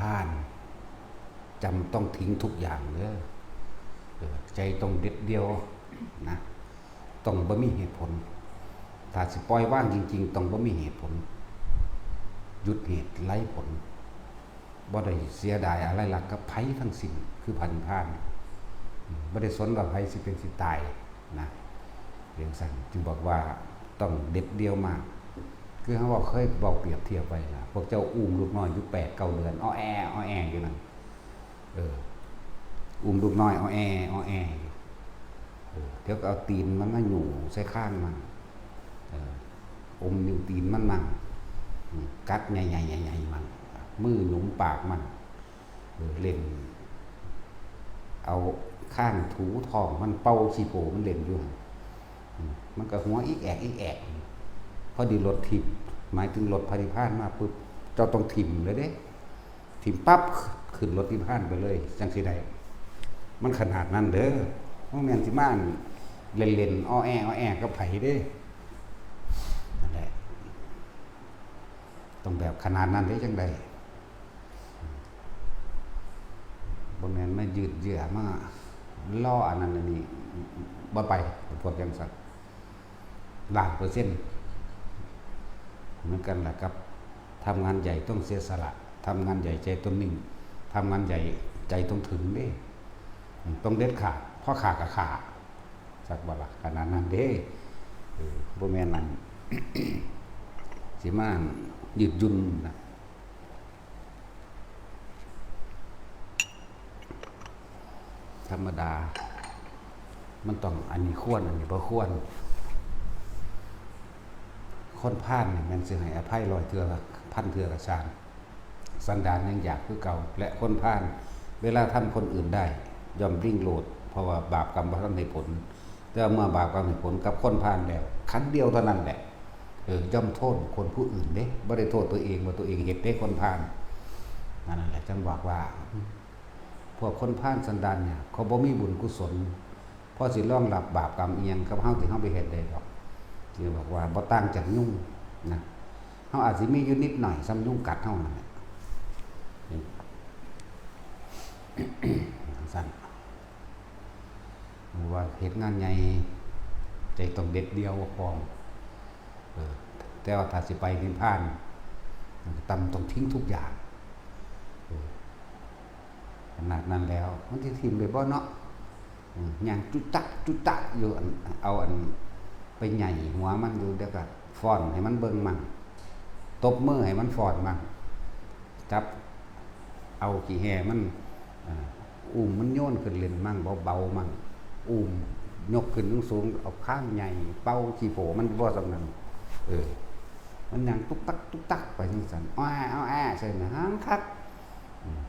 ພານ ຈຳຕ້ອງຖິ້ມທຸກຢ່າງເດີ. ເອີ ໃຈຕ້ອງເດັດດ່ຽວນະ, ຕ້ອງບໍ່ມີເຫດຜົນ. ຖ້າຊິປ່ອຍວາງຈິງໆ ຕ້ອງບໍ່ມີເຫດຜົນ, ຢຸດເຫດໄລຜົນ, ບໍ່ໄດ້ເສຍດາຍອາໄລລັກກັບໃຜທັງສິ້ນ ຄືພະນິບພານ. ບໍ່ໄດ້ສົນວ່າໃຜຊິເປັນຊິຕາຍ. ນະ ຈັ່ງຊັ້ນຈຶ່ງບອກວ່າຕ້ອງເດັດດ່ຽວມາກ. ຄືເຮົາເວົ້າ ເຄີຍເວົ້າປຽບທຽບໄວ້ນະ, ພວກເຈົ້າອຸ້ມລູກນ້ອຍຢູ່ແປດເກົ້າເດືອນ ອໍແອ ອໍແອຢູ່ນັ້ນ. ເອີ ອຸ້ມລູກນ້ອຍ ອໍແອ ອໍແອຢູ່. ເອີ ດຽວກໍເອົາຕີນມັນມາຫຍູ້ໃສ່ຄາງມັນ, ເອີ ອົມນິ້ວຕີນມັນມັນ, ກັດໃຫຍ່ໆໆໆມັນ, ມືຫຍຸມປາກມັນ. ເອີ ເຫຼັ້ນເອົາຄາງຖູທ້ອງມັນ, ເປົ່າຂີ້ໂພມັນເຫຼັ້ນຢູ່ຫັ້ນ. ອືມ ມັນກໍຫົວອິກແອກອິກແອກ. ພໍດີລົດທິບ, ໝາຍເຖິງລົດພະນິບພານມາປຶບ ເຈົ້າຕ້ອງຖິ້ມເລີຍເດ້, ຖິ້ມປັບ ຂຶ້ນລົດນິບພານໄປເລີຍ ຈັ່ງຊິໄດ້. ມັນຂະໜາດນັ້ນເດີ, ບໍ່ແມ່ນຊິມາເຫຼັ້ນໆ ອໍແອ ອໍແອກັບໃຜເດ້. ນັ້ນແຫຼະ ຕ້ອງແບບຂະໜາດນັ້ນເດ້ຈັ່ງໄດ້. ບໍ່ແມ່ນມາຢືດເຢື້ອ ມາລໍອັນນັ້ນອັນນີ້ ບໍ່ໄປ ພວກຈັ່ງຊັ້ນ ລ້ານເປີເຊັນ. ເໝືອນກັນລະກັບ ທຳງານໃຫຍ່ຕ້ອງເສຍສະຫຼະ, ທຳງານໃຫຍ່ໃຈຕ້ອງນິ່ງ, ທຳງານໃຫຍ່ໃຈຕ້ອງເຖິງເດ້, ຕ້ອງເດັດຂາດ, ພໍຂ້າກໍຂ້າ. ຈັກບໍ່ລະ ຂະໜາດນັ້ນເດ້. ເອີ ບໍ່ແມ່ນອັນ ຊິມາຢືດຫຍຸ້ນນະ. ທຳມະດາມັນຕ້ອງ ອັນນີ້ຄວນ ອັນນີ້ບໍ່ຄວນ. ຄົນພານນີ້ແມ່ນຊິໃຫ້ອະໄພຮ້ອຍເທື່ອ ພັນເທື່ອກໍຊ່າງ, ສັນດານຍັງຢາກຄືເກົ່າ. ແລະ ຄົນພານເວລາທຳຄົນອື່ນໄດ້ ຍ່ອມລິງໂລດ, ເພາະວ່າບາບກຳບໍ່ທັນໃຫ້ຜົນ. ແຕ່ວ່າເມື່ອບາບກຳໃຫ້ຜົນກັບຄົນພານແລ້ວ ຄັນດຽວເທົ່ານັ້ນແຫຼະ, ເອີ ຍ່ອມໂທດຄົນຜູ້ອື່ນເດ້, ບໍ່ໄດ້ໂທດຕົວເອງວ່າຕົວເອງເຮັດເດ້ ຄົນພານ. ອັນນັ້ນແຫຼະ ຈັ່ງບອກວ່າ ພວກຄົນພານສັນດານຫຍາບ ເຂົາບໍ່ມີບຸນກຸສົນ, ພໍຊິລອງຮັບບາບກຳອີ່ຫຍັງກັບເຮົາທີ່ເຮົາໄປເຮັດໄດ້ດອກ. ທີ່ບອກວ່າບໍ່ຕ່າງຈາກຍຸງນະ, ເຮົາອາດຊິມີຢູ່ນິດໜ້ອຍສ່ຳຍຸງກັດເຮົານັ້ນແຫຼະ ຈັ່ງຊັ້ນ. ວ່າເຮັດງານໃຫຍ່ ໃຈຕ້ອງເດັດດ່ຽວພ້ອມ. ເອີ ແຕ່ວ່າຖ້າຊິໄປນິບພານ ມັນກໍຕ້ອງ ຕ້ອງຖິ້ມທຸກຢ່າງ. ເອີ ຂະໜາດນັ້ນແລ້ວ ມັນຊິຖິ້ມໄດ້ບໍ່ເນາະ? ເອີ ຍ່າງຈຸຕະຈຸຕະຢູ່ ອັນ ເອົາອັນ ໄປໃຫຍ່ຫົວມັນຢູ່, ດຽວກໍຟ້ອນໃຫ້ມັນເບິ່ງມັ້ງ, ຕົບມືໃຫ້ມັນຟ້ອນມັ້ງ, ຈັບເອົາຂີ້ແຮ່ມັນ ອາ ອຸ້ມມັນໂຍນຂຶ້ນຫຼິ້ນມັ້ງ, ເບົາໆມັ້ງ, ອຸ້ມຍົກຂຶ້ນສູງໆ, ເອົາຄາງໃຫຍ່ເປົ່າຂີ້ໂພມັນບໍ່ສ່ຳນັ້ນ. ເອີ ມັນຍ່າງຕຸກຕັກຕຸກຕັກໄປຈັ່ງຊັ້ນ, ອ້ອແອ້ ອ້ອແອ້ ໃສ່ໜາງຄັກ. ອືມ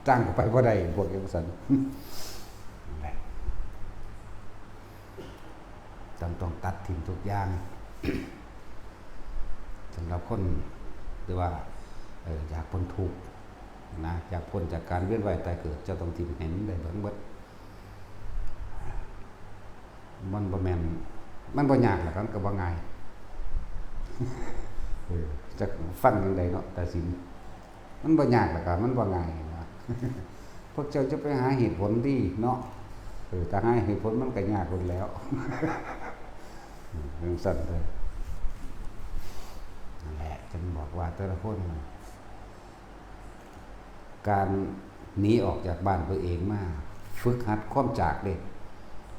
ຈ້າງກໍໄປບໍ່ໄດ້ ພວກຈັ່ງຊັ້ນ. ນັ້ນແຫຼະ ຕ້ອງ ຕ້ອງຕັດຖິ້ມທຸກຢ່າງ. ສຳລັບຄົນທີ່ວ່າ ເອີ ຢາກພົ້ນທຸກນະ, ຢາກພົ້ນຈາກການວຽນວ່າຍຕາຍເກີດ, ເຈົ້າຕ້ອງຖິ້ມໃຫ້ມັນໄດ້ເບິ່ງເບິດ. ມັນບໍ່ແມ່ນ ມັນບໍ່ຍາກ ແລ້ວມັນກໍບໍ່ງ່າຍ. ເອີ ຈັກຟັງຈັ່ງໃດເນາະ ຕາສິນ. ມັນບໍ່ຍາກ ແລ້ວກໍມັນບໍ່ງ່າຍນະ. ພວກເຈົ້າຈະໄປຫາເຫດຜົນຕິເນາະ. ເອີ ຖ້າຫາເຫດຜົນມັນກໍຍາກພຸ້ນແລ້ວ. ຈັ່ງຊັ້ນເດີ. ນັ້ນແຫຼະ ຈຶ່ງບອກວ່າແຕ່ລະຄົນ ການໜີອອກຈາກບ້ານຕົວເອງມາ ຝຶກຫັດຄວາມຈາກເດ້,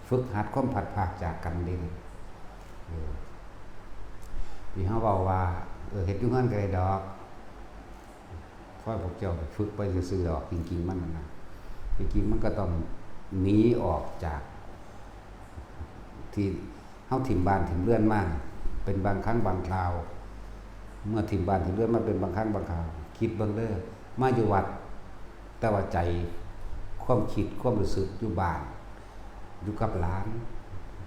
ຝຶກຫັດຄວາມພັດພາກຈາກກັນເດ້. ເອີ ທີ່ເຮົາເວົ້າວ່າ ເອີ ເຮັດຢູ່ເຮືອນກໍໄດ້ດອກ, ຂໍໃຫ້ພວກເຈົ້າໄປຝຶກໄປຊື່ໆດອກ. ຈິງໆມັນນັ້ນນະ ຈິງໆມັນກໍຕ້ອງໜີອອກຈາກທີ່ ເຮົາຖິ້ມບ້ານຖິ້ມເຮືອນມາເປັນບາງຄັ້ງບາງຄາວ, ເມື່ອຖິ້ມບ້ານຖິ້ມເຮືອນມາເປັນບາງຄັ້ງບາງຄາວ, ຄິດເບິ່ງເດີ, ມາຢູ່ວັດ ແຕ່ວ່າໃຈ ຄວາມຄິດ ຄວາມຮູ້ສຶກຢູ່ບ້ານ, ຢູ່ກັບຫຼານ,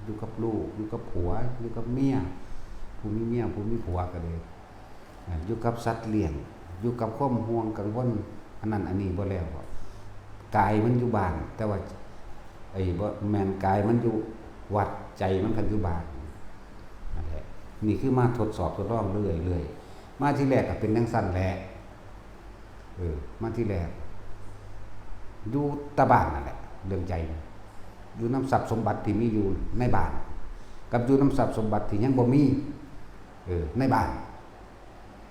ຢູ່ກັບລູກ, ຢູ່ກັບຜົວ, ຢູ່ກັບເມຍ, ຜູ້ມີເມຍ ຜູ້ມີຜົວກໍດີ. ອ່າ ຢູ່ກັບສັດລ້ຽງ, ຢູ່ກັບຄວາມຫ່ວງກັງວົນ ອັນນັ້ນອັນນີ້ບໍ່ແລ້ວ. ກາຍມັນຢູ່ບ້ານ ແຕ່ວ່າ ໄອ້ ບໍ່ແມ່ນ ກາຍມັນຢູ່ວັດ ໃຈມັນພັດຢູ່ບ້ານ. ນັ້ນແຫຼະ ນີ້ຄືມາທົດສອບທົດລອງເລື້ອຍໆ. ມາທີແລກກໍເປັນຈັ່ງຊັ້ນແຫຼະ, ເອີ ມາທີແລກ ຢູ່ແຕ່ບ້ານນັ້ນແຫຼະ ເລື່ອງໃຈນະ ຢູ່ນຳຊັບສົມບັດທີ່ມີຢູ່ໃນບ້ານ ກັບຢູ່ນຳຊັບສົມບັດທີ່ຍັງບໍ່ມີ ເອີ ໃນບ້ານ.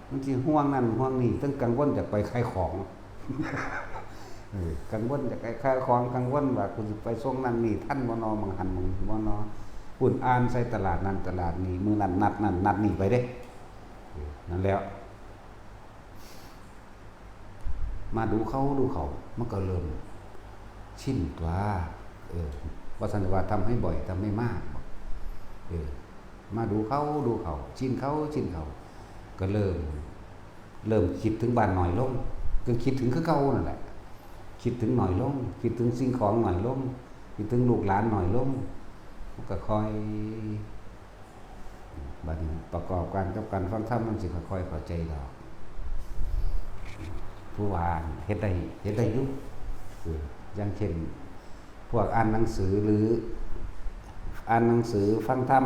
ມັນຊິຫ່ວງນັ້ນຫ່ວງນີ້ ເຖິງກັງວົນຢາກໄປຂາຍຂອງ ເອີ ກັງວົນຢາກໄປຂາຍຂອງ ກັງວົນວ່າກູຊິໄປສົ່ງນັ້ນນີ້ທັນບໍ່ນໍ ໝ່ອງຫັ້ນໝ່ອງນີ້ບໍ່ນໍ ພຸ້ນອ່ານໃສ່ຕະຫຼາດນັ້ນຕະຫຼາດນີ້ ມື້ນັ້ນນັດນັ້ນນັດນີ້ໄປເດ້ ເອີ ນັ້ນແຫຼະ. ມາດູເຂົ້າດູເຂົ້າ ມັນກໍເລີ່ມຊິນຕົວະ ເອີ ວ່າຊັ້ນວ່າ ທຳໃຫ້ບ່ອຍ ທຳໃຫ້ມາກ ເອີ ມາດູເຂົ້າດູເຂົ້າ ຊິນເຂົ້າຊິນເຂົ້າ ກໍເລີ່ມ ເລີ່ມຄິດເຖິງບ້ານໜ້ອຍລົງ ກໍຄິດເຖິງຄືເກົ່ານັ້ນແຫຼະ ຄິດເຖິງໜ້ອຍລົງ ຄິດເຖິງສິ່ງຂອງໜ້ອຍລົງ ຄິດເຖິງລູກຫຼານໜ້ອຍລົງ ມັນກໍຄ່ອຍ ບັດນີ້ປະກອບກັນກັບການຟັງທຳ ມັນຊິຄ່ອຍໆເຂົ້າໃຈດອກ. ຜູ້ວ່າເຮັດໄດ້ ເຮັດໄດ້ຢູ່ ເອີ ຢ່າງເຊັ່ນ ພວກອ່ານໜັງສື ຫຼື ອ່ານໜັງສື ຟັງທຳ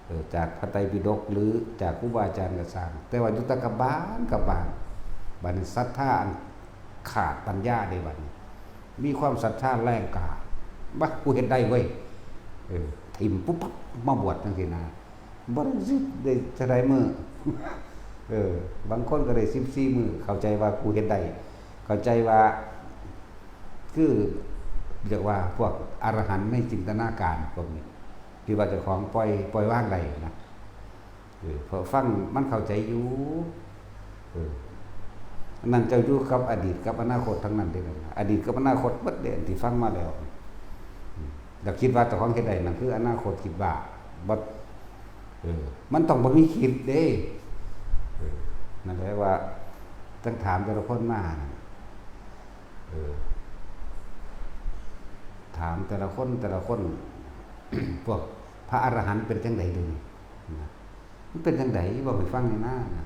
ເອີ ຈາກພະໄຕປິດົກ ຫຼື ຈາກຄູບາອາຈານກໍຊ່າງ ແຕ່ວ່າຢູ່ແຕ່ກັບບ້ານກັບບ້ານ ບັດນີ້ສັດທາອັນຂາດປັນຍາເດ້ ບັດນີ້ ມີຄວາມສັດທາແຮງກ້າ ບາ ກູເຮັດໄດ້ເວີຍ ເອີ ຖິ້ມປຸບປັບມາບວດຈັ່ງຊີ້ນະ ບໍ່ໄດ້ສິບ ໄດ້ເທົ່າໃດມື້ ເອີ ບາງຄົນກໍໄດ້ສິບສີ່ມື້ ເຂົ້າໃຈວ່າກູເຮັດໄດ້ ເຂົ້າໃຈວ່າ ຄື ຮຽກວ່າພວກອະລະຫັນໃນຈິນຕະນາການພວກນີ້ ທີ່ວ່າເຈົ້າຂອງປ່ອຍ ປ່ອຍວາງໄດ້ນະ ເອີ ເພາະຟັງມັນເຂົ້າໃຈຢູ່ ເອີ ອັນນັ້ນເຈົ້າຢູ່ກັບອະດີດກັບອະນາຄົດທັງນັ້ນເດ້ ອະດີດກັບອະນາຄົດເບິດເດ້ ອັນທີ່ຟັງມາແລ້ວ ອືມ ແລ້ວຄິດວ່າເຈົ້າຂອງເຮັດໄດ້ ນັ້ນຄືອະນາຄົດຄິດວ່າ ບໍ່ ເອີ ມັນຕ້ອງບໍ່ມີຄິດເດ້ ເອີ ນັ້ນແຫຼະວ່າ ຈັ່ງຖາມແຕ່ລະຄົນມາ ເອີ ຖາມແຕ່ລະຄົນ ແຕ່ລະຄົນ ພວກພະອະລະຫັນເປັນຈັ່ງໃດເດີ ນະ ມັນເປັນຈັ່ງໃດ ເວົ້າໃຫ້ຟັງແດ່ນາ ນະ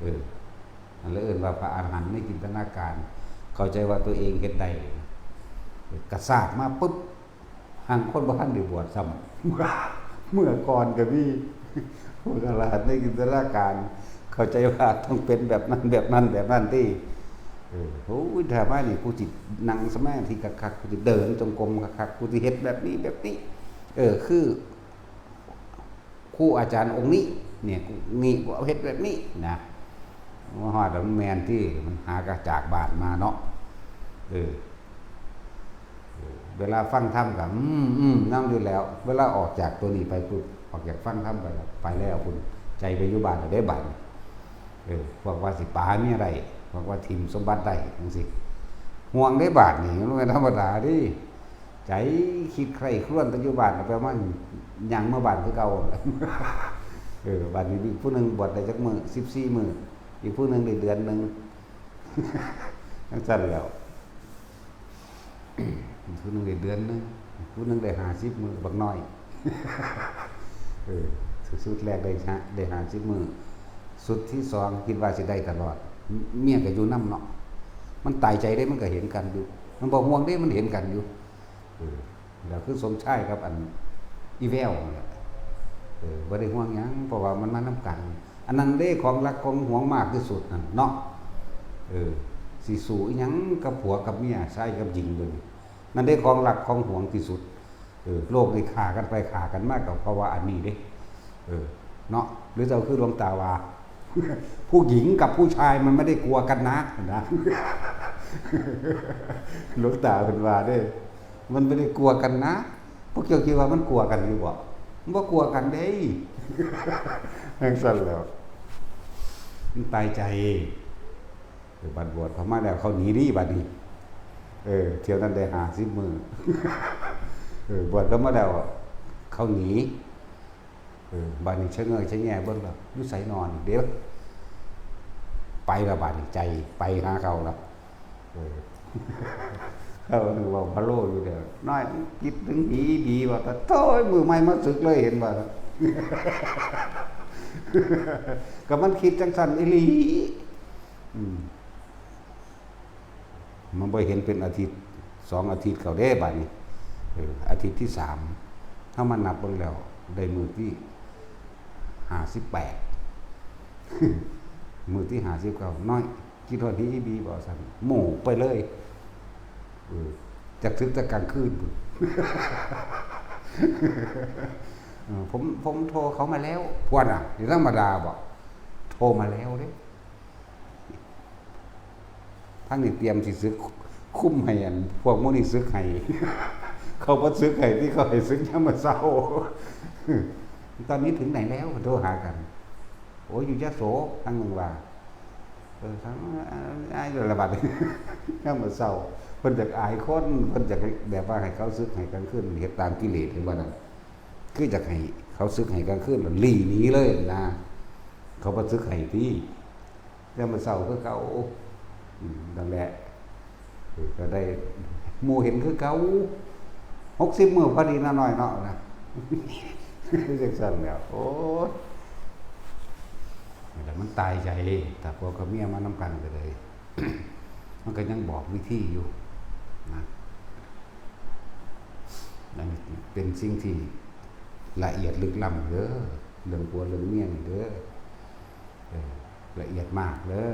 ເອີ ອັນລະເອີ້ນວ່າພະອະລະຫັນໃນຈິນຕະນາການ ເຂົ້າໃຈວ່າຕົວເອງເຮັດໄດ້ ກະຊາກມາປຶບ ຫາງຄົນບໍ່ທັນໄດ້ບວດຊ້ຳ ເມື່ອກ່ອນກໍມີ ພວກອະລະຫັນໃນຈິນຕະນາການ ເຂົ້າໃຈວ່າຕ້ອງເປັນແບບນັ້ນ ແບບນັ້ນ ແບບນັ້ນຕິ ເອີ ໂອ້ຍ ຖ້າມານີ້ ກູຊິນັ່ງສະມາທິຄັກໆ ກູຊິເດີນຈົງກົມຄັກໆ ກູຊິເຮັດແບບນີ້ ແບບນີ້ ເອີ ຄື ຄູອາຈານອົງນີ້ ນີ້ ນີ້ ເຮັດແບບນີ້ນະ ມາຮອດແລ້ວມັນແມ່ນຕິ ມັນຫາກະຈາກບ້ານມາເນາະ ເອີ ເວລາຟັງທຳກໍ ອືມ ອືມ ນຳຢູ່ແລ້ວ ເວລາອອກຈາກຕົວນີ້ໄປປຸບ ອອກຈາກຟັງທຳໄປແລ້ວ ໄປແລ້ວພຸ້ນ ໃຈໄປຢູ່ບ້ານແລ້ວເດ້ບາດນີ້ ເອີ ພວກວ່າຊິປາເມຍໄດ້ ພວກວ່າຖິ້ມສົມບັດໄດ້ ຈັ່ງຊີ້ ຫ່ວງເດ້ບາດນີ້ ມັນບໍ່ແມ່ນທຳມະດາເດ້. ໃຈຄິດໃຄຄວນແຕ່ຢູ່ບ້ານ ກໍໄປມາຍ່າງເມືອບ້ານຄືເກົ່າ ເອີ ບາດນີ້ອີກຜູ້ໜຶ່ງບວດໄດ້ຈັກມື້ ສິບສີ່ມື້ ອີກຜູ້ໜຶ່ງໄດ້ເດືອນໜຶ່ງ ຈັ່ງຊັ້ນແລ້ວ ຜູ້ໜຶ່ງໄດ້ເດືອນໜຶ່ງ ຜູ້ໜຶ່ງໄດ້ຫ້າສິບມື້ ບັກນ້ອຍ ເອີ ຊຸດແລກໄດ້ຫ້າ ໄດ້ຫ້າສິບມື້ ຊຸດທີສອງຄິດວ່າຊິໄດ້ຕະຫຼອດ ເມຍກໍຢູ່ນຳເນາະ ມັນຕາຍໃຈເດ້ ມັນກໍເຫັນກັນຢູ່ ມັນບໍ່ຫ່ວງເດ້ ມັນເຫັນກັນຢູ່. ເອີ ແລ້ວຄືສົມຊາຍກັບອັນອີແວວນັ້ນແຫຼະ ເອີ ບໍ່ໄດ້ຫ່ວງຫຍັງ ເພາະວ່າມັນມານຳກັນ ອັນນັ້ນເດ້ຂອງລັກຂອງຫວງມາກທີ່ສຸດນັ້ນເນາະ ເອີ ຊິສູ້ອີຫຍັງກັບຜົວກັບເມຍ ຊາຍກັບຍິງເບິ່ງ ນັ້ນເດ້ຂອງລັກຂອງຫວງທີ່ສຸດ ເອີ ໂລກນີ້ຂ້າກັນໄປຂ້າກັນມາກໍເພາະວ່າອັນນີ້ເດ້ ເອີ ເນາະ ຫຼືເຈົ້າຄືຫຼວງຕາວ່າ ຜູ້หญิงกับผู้ชายมันไม่ได้กลัวกันนะ นะ หลวงตาเพิ่นว่าเด้ มันไม่ได้กลัวกันนะ พวกเจ้าคิดว่ามันกลัวกันอยู่บ่ มันบ่กลัวกันเด้ จั่งซั้นแหล้ว มันตายใจ เออ บัดบวชเข้ามาแล้วเขาหนีดีบัดนี้ เออ เที่ยวนั้นได้ห้าสิบมื้อ เออ บวชเข้ามาแล้วเขาหนี เออ บัดนี้ชะเง้อชะแงะเบิ่งแล้ว อยู่ไสน้อนี่ เดี๋ยว ไปแล้วบัดนี้ ใจไปหาเขาแล้ว เออ เขานึกว่าพะโล้อยู่เด้อ น้อย คิดถึงผีดีว่า โถ่ มื้อใหม่มาสึกเลย เห็นบ่ ก็มันคิดจั่งซั้นอีหลี อืม มันบ่เห็นเป็นอาทิตย์สองอาทิตย์เข้าเด้บัดนี้ เออ อาทิตย์ที่สาม เฮามานับเบิ่งแล้ว ได้มื้อที่ห้าสิบแปด มื้อที่ห้าสิบเก้า น้อย ຄິດຮອດຮີອີບີບໍ່? ຊັ້ນ ໝູ່ໄປເລີຍ. ເອີ ຈັກຖືກແຕ່ກາງຄືນພຸ້ນ. ເອີ ຜົມ ຜົມໂທເຂົາມາແລ້ວ. ພວນນະ ຊິທຳມະດາບໍ່? ໂທມາແລ້ວເດ້. ທາງນີ້ຕຽມຊິສຶກ ຄຸມໃຫ້ອັນພວກໝູ່ນີ້ສຶກໃຫ້. ເຂົາບໍ່ສຶກໃຫ້ຕິ ເຂົາໃຫ້ສຶກຍາມມື້ເຊົ້າ. ຕອນນີ້ເຖິງໄຫນແລ້ວ? ໂທຫາກັນ. ໂອ້ຍ ຢູ່ຍະໂສ. ທາງໜຶ່ງວ່າ ເອີ ທາງ ອາຍ ລະບາດນີ້ ຍາມມື້ເຊົ້າ ເພິ່ນຢາກອາຍຄົນ ເພິ່ນຢາກແບບວ່າໃຫ້ເຂົາສຶກໃຫ້ກາງຄືນ ເຮັດຕາມກິເລດ ເຫັນບໍ່ນັ້ນ? ຄືຢາກໃຫ້ເຂົາສຶກໃຫ້ກາງຄືນ ແລ້ວຫຼີ່ໜີເລີຍນະ. ເຂົາບໍ່ສຶກໃຫ້ຕິ ຍາມມື້ເຊົ້າຄືເກົ່າ. ອືມ ນັ້ນແຫຼະ ເອີ ກໍໄດ້ໝູ່ເຫັນຄືເກົ່າ. ຫົກສິບມື້ພໍດີນະ ນ້ອຍເນາະ ນະ ຈັ່ງຊັ້ນແຫຼ້ວ. ໂອ້ຍ ນີ້ແຫຼະ ມັນຕາຍໃຈ. ຖ້າຜົວກັບເມຍມານຳກັນກໍເລີຍ ມັນກໍຍັງບອກວິທີຢູ່ນະ. ອັນນີ້ເປັນສິ່ງທີ່ລະອຽດລຶກລ້ຳເດີ ເລື່ອງຜົວເລື່ອງເມຍນີ້ເດີ. ເອີ ລະອຽດມາກເດີ.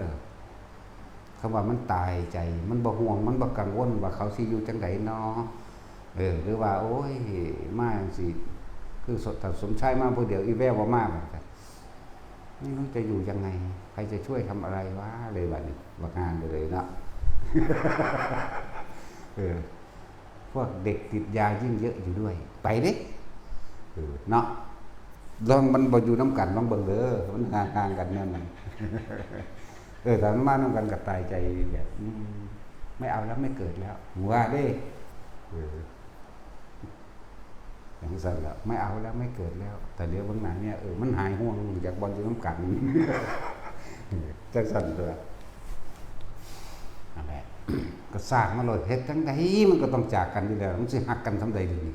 ຄຳວ່າມັນຕາຍໃຈ ມັນບໍ່ຫ່ວງ ມັນບໍ່ກັງວົນວ່າເຂົາຊິຢູ່ຈັ່ງໃດນໍ. ເອີ ຫຼືວ່າ ໂອ້ຍ ມາຈັ່ງຊີ້ ຄື ສ- ຖ້າສົມຊາຍມາຜູ້ດຽວ ອີແວວບໍ່ມາ ວ່າຊັ້ນ. ໄມ່ຮູ້จะอยู่ยังไง ใครจะช่วยทำอะไรวะ ເລີຍບາດນີ້ ບັກຫ່າງໄປເລີຍເນາະ. ເອີ ພວກເດັກຕິດຢາຍິ່ງເຍอะอยู่ด้วย ໄປເດ້. ເອີ ເນາະ ລອງມັນບໍ່ຢູ່ນຳກັນ ລອງເບິ່ງເດີ ມັນຫ່າງໆກັນແນວນັ້ນ. ເອີ ຖ້າມັນມານຳກັນກໍຕາຍໃຈແບບ ອືມ ไม่เอาแล้ว ไม่เกิดแล้ว ວ່າເດ້. ເອີ ຈັ່ງຊັ້ນລະ ໄມ່ເອົາແລ້ວ ໄມ່ເກີດແລ້ວ. ແຕ່ຫຼຽວເບິ່ງໜ້າເມຍ ເອີ ມັນຫາຍຫ່ວງ ຢາກບ່ອນຢູ່ນຳກັນ ຈັ່ງຊັ້ນຕົວະ. ນັ້ນແຫຼະ ກະສ້າງມາໂລດ ເຮັດຈັ່ງໃດມັນກໍຕ້ອງຈາກກັນຢູ່ແລ້ວ. ມັນຊິຮັກກັນສ່ຳໃດດຽວນີ້?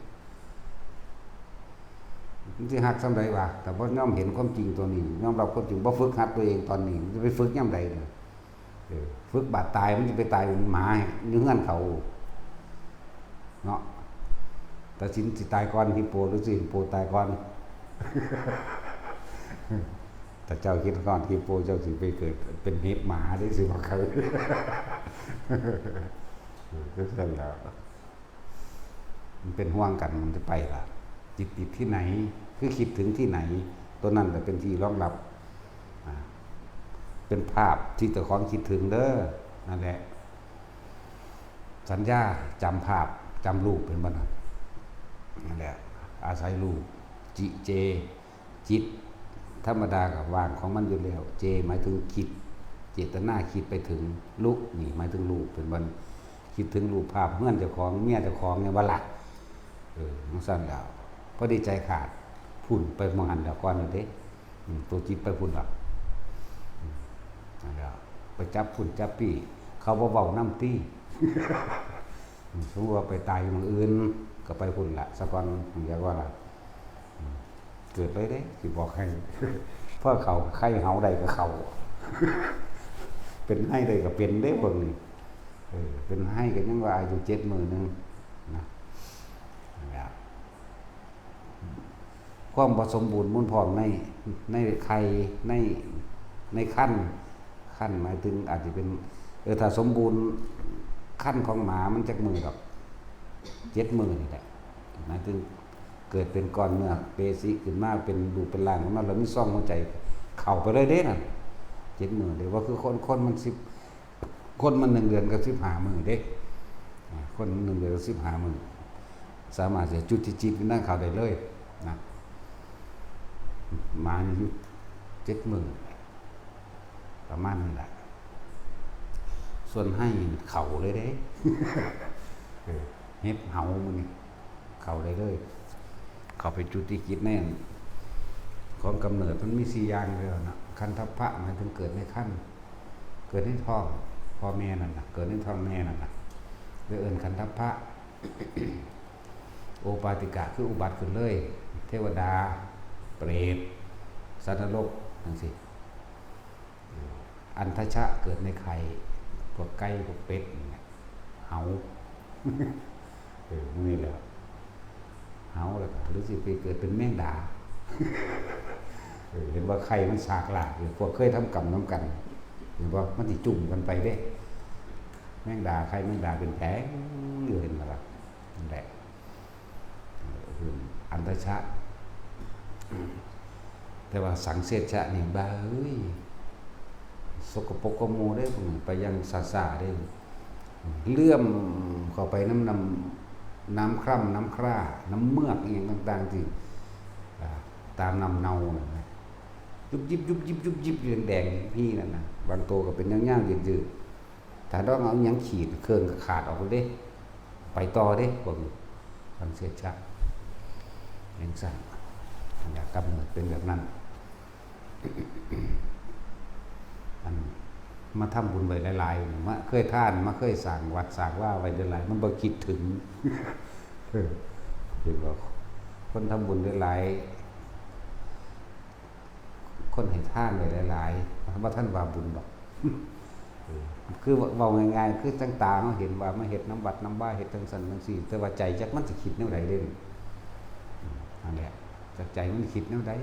ມັນຊິຮັກສ່ຳໃດວະ? ຖ້າບໍ່ຍອມເຫັນຄວາມຈິງຕົວນີ້ ຍອມຮັບຄວາມຈິງ ບໍ່ຝຶກຫັດຕົວເອງຕອນນີ້ ມັນຈະໄປຝຶກຍາມໃດນີ້? ເອີ ຝຶກບາດຕາຍ ມັນຈະໄປຕາຍເປັນໝາຢູ່ເຮືອນເຂົາເນາະ. ຕາສິນຊິຕາຍກ່ອນຮິບໂປ ຫຼືຊິຮິບໂປຕາຍກ່ອນ? ຖ້າເຈົ້າຄິດຮອດຮິບໂປ ເຈົ້າຊິໄປເກີດເປັນເຫັບໝາເດ້ ຊິວ່າເຂົາ. ເອີ ຄືຊັ້ນແຫຼະ. ມັນເປັນຫ່ວງກັນ ມັນຈະໄປລະ. ຈິດຕິດທີ່ໄຫນ ຄືຄິດເຖິງທີ່ໄຫນ ຕົວນັ້ນລະເປັນທີ່ຮອງຮັບ. ອາ ເປັນພາບທີ່ເຈົ້າຂອງຄິດເຖິງເດີ. ນັ້ນແຫຼະ ສັນຍາຈຳພາບ ຈຳຮູບ ເຫັນບໍ່ນະ? ນັ້ນແຫຼະ ອາໄສຮູບ ຈິ ເຈ ຈິດທຳມະດາກໍວ່າງຂອງມັນຢູ່ແລ້ວ. ເຈ ໝາຍເຖິງຄິດ ເຈດຕະນາຄິດໄປເຖິງ. ລຸ ນີ້ໝາຍເຖິງຮູບ ເຫັນບໍ່? ຄິດເຖິງຮູບພາບເຮືອນເຈົ້າຂອງ ເມຍເຈົ້າຂອງ ແມ່ນບໍ່ລະ? ເອີ ຈັ່ງຊັ້ນແຫຼ້ວ ພໍດີໃຈຂາດ ພຸ້ນ ໄປໝ່ອງຫັ້ນແລ້ວກ່ອນນັ້ນເດ້. ອືມ ຕົວຈິດໄປພຸ້ນລະ. ອືມ ນັ້ນແຫຼ້ວ ໄປຈັບພຸ້ນຈັບພີ້ ເຂົາບໍ່ເວົ້ານຳຕິ? ອືມ ສົມມຸດວ່າໄປຕາຍຢູ່ໝ່ອງອື່ນ ກໍໄປພຸ້ນລະສາກ່ອນ ເຮົາຢາກວ່າລະ. ອືມ ເກີດເລີຍເດ້ ຊິບອກໃຫ້. ພໍເຂົ້າໄຄເຫົາໄດ້ກໍເຂົ້າ ເປັນໄຮໄດ້ກໍເປັນເດ້ພວກນີ້. ເອີ ເປັນໄຮກໍຍັງວ່າອາຍຸເຈັດມື້ໜຶ່ງນະ. ນັ້ນແຫຼະ ຄວາມບໍ່ສົມບູນມູນພ້ອມໃນ ໃນໄຂ່ ໃນ ໃນຄັນ. ຄັນໝາຍເຖິງອາດຈະເປັນ ເອີ ຖ້າສົມບູນ ຄັນຂອງໝາມັນຈັກມື້ດອກ? ເຈັດມື້ນີ້ແຫຼະ. ໝາຍເຖິງເກີດເປັນກ້ອນເນື້ອເປຊິຂຶ້ນມາ ເປັນຮູບເປັນຮ່າງຂຶ້ນມາ ແລ້ວມີຊ່ອງຫົວໃຈເຂົ້າໄປເລີຍເດ້ນັ້ນ ເຈັດມື້ເດ້. ບໍ່ຄືຄົນ ຄົນມັນສິບ ຄົນມັນໜຶ່ງເດືອນກັບສິບຫ້າມື້ເດ້. ອາ ຄົນໜຶ່ງເດືອນກັບສິບຫ້າມື້ ສາມາດຈະຈຸດຈິດວິນນາເຂົ້າໄດ້ເລີຍນະ. ໝານີ້ຢູ່ເຈັດມື້ ປະມານນີ້ລະ. ສ່ວນໄຮນີ້ເຂົ້າເລີຍເດ້. ເອີ ເຫັບເຫົາມື້ນີ້ ເຂົ້າໄດ້ເລີຍ ເຂົ້າໄປຈຸຕິກິດແນ່ນ. ຂອງກຳເນີດມັນມີສີ່ຢ່າງເດີນະ. ຄັນທັບພະ ໝາຍເຖິງເກີດໃນຄັນ ເກີດໃນທ້ອງພໍ່ແມ່ນັ້ນນະ ເກີດໃນທ້ອງແມ່ນັ້ນນະ ເອີ້ນຄັນທັບພະ. ໂອປາຕິກະ ຄືອຸບັດຂຶ້ນເລີຍ ເທວະດາ ເປຣດ ສັດນະລົກ ຈັ່ງຊີ້. ອັນທະຊະ ເກີດໃນໄຂ່ ພວກໄກ່ ພວກເປັດນີ້ແຫຼະ ເຫົາ. ເອີ ນີ້ແຫຼະ ເຫົາ ແລ້ວກໍ ຫຼືຊິໄປເກີດເປັນແມງດາ. ເອີ ເຫັນວ່າໄຂ່ມັນສາກຫຼາກຢູ່ ພວກເຄີຍທຳກຳນຳກັນ. ເຫັນບໍ່? ມັນຊິຈຸ່ມກັນໄປເດ້ ແມງດາ ໄຂ່ແມງດາເປັນແຜງຢູ່ ເຫັນບໍ່ລະ? ນັ້ນແຫຼະ ເອີ ອັນຕະຊະ ແຕ່ວ່າສັງເສດຊະນີ້ ບ້າເອີຍ ສົກກະປົກກວ່າໝູ່ເດ້ ພວກນີ້ໄປຢ່າງຊ້າໆເດ້ ເຫຼື້ອມເຂົ້າໄປນຳ ນຳ ນ້ຳຄຣຳ ນ້ຳຄຣາ ນ້ຳເມືອກ ອີ່ຫຍັງຕ່າງໆ ທີ່ ອ່າ ຕາມນ້ຳເນົ່ານັ້ນນະ ຍຸບຢິບ ຍຸບຢິບ ຍຸບຢິບ ຢູ່ແດງໆ ພີ້ນັ້ນນະ ບາງໂຕກໍເປັນຍາວໆ ຍືດໆ ຖ້າລອງເອົາຫຍັງຂີດ ເຄື່ອງກໍຂາດອອກເລີຍເດ້ ໄປຕໍ່ເດ້ ພວກນີ້ ສັງເສດຊະ ຈັ່ງຊັ້ນ ອັນຍາກຳເນີດເປັນແບບນັ້ນ. ອັນ ມາທຳບຸນໄວ້ຫຼາຍໆ ມາເຄີຍທານ ມາເຄີຍສ້າງວັດສ້າງວາໄວ້ຫຼາຍໆ ມັນບໍ່ຄິດເຖິງ ເອີ ເຫັນບໍ່? ຄົນທຳບຸນຫຼາຍໆ ຄົນໃຫ້ທານໄວ້ຫຼາຍໆ ບໍ່ທັນວ່າບຸນດອກ ເອີ ຄືເວົ້າ ເວົ້າງ່າຍໆ ຄືຈັ່ງຕາເຮົາເຫັນວ່າມາເຮັດນຳວັດນຳວາ ເຮັດຈັ່ງຊັ້ນຈັ່ງຊີ້ ແຕ່ວ່າໃຈຈັກມັນຊິຄິດແນວໃດເດ້ ອືມ ນັ້ນແຫຼະ ຈັກໃຈມັນຊິຄິດແນວໃດ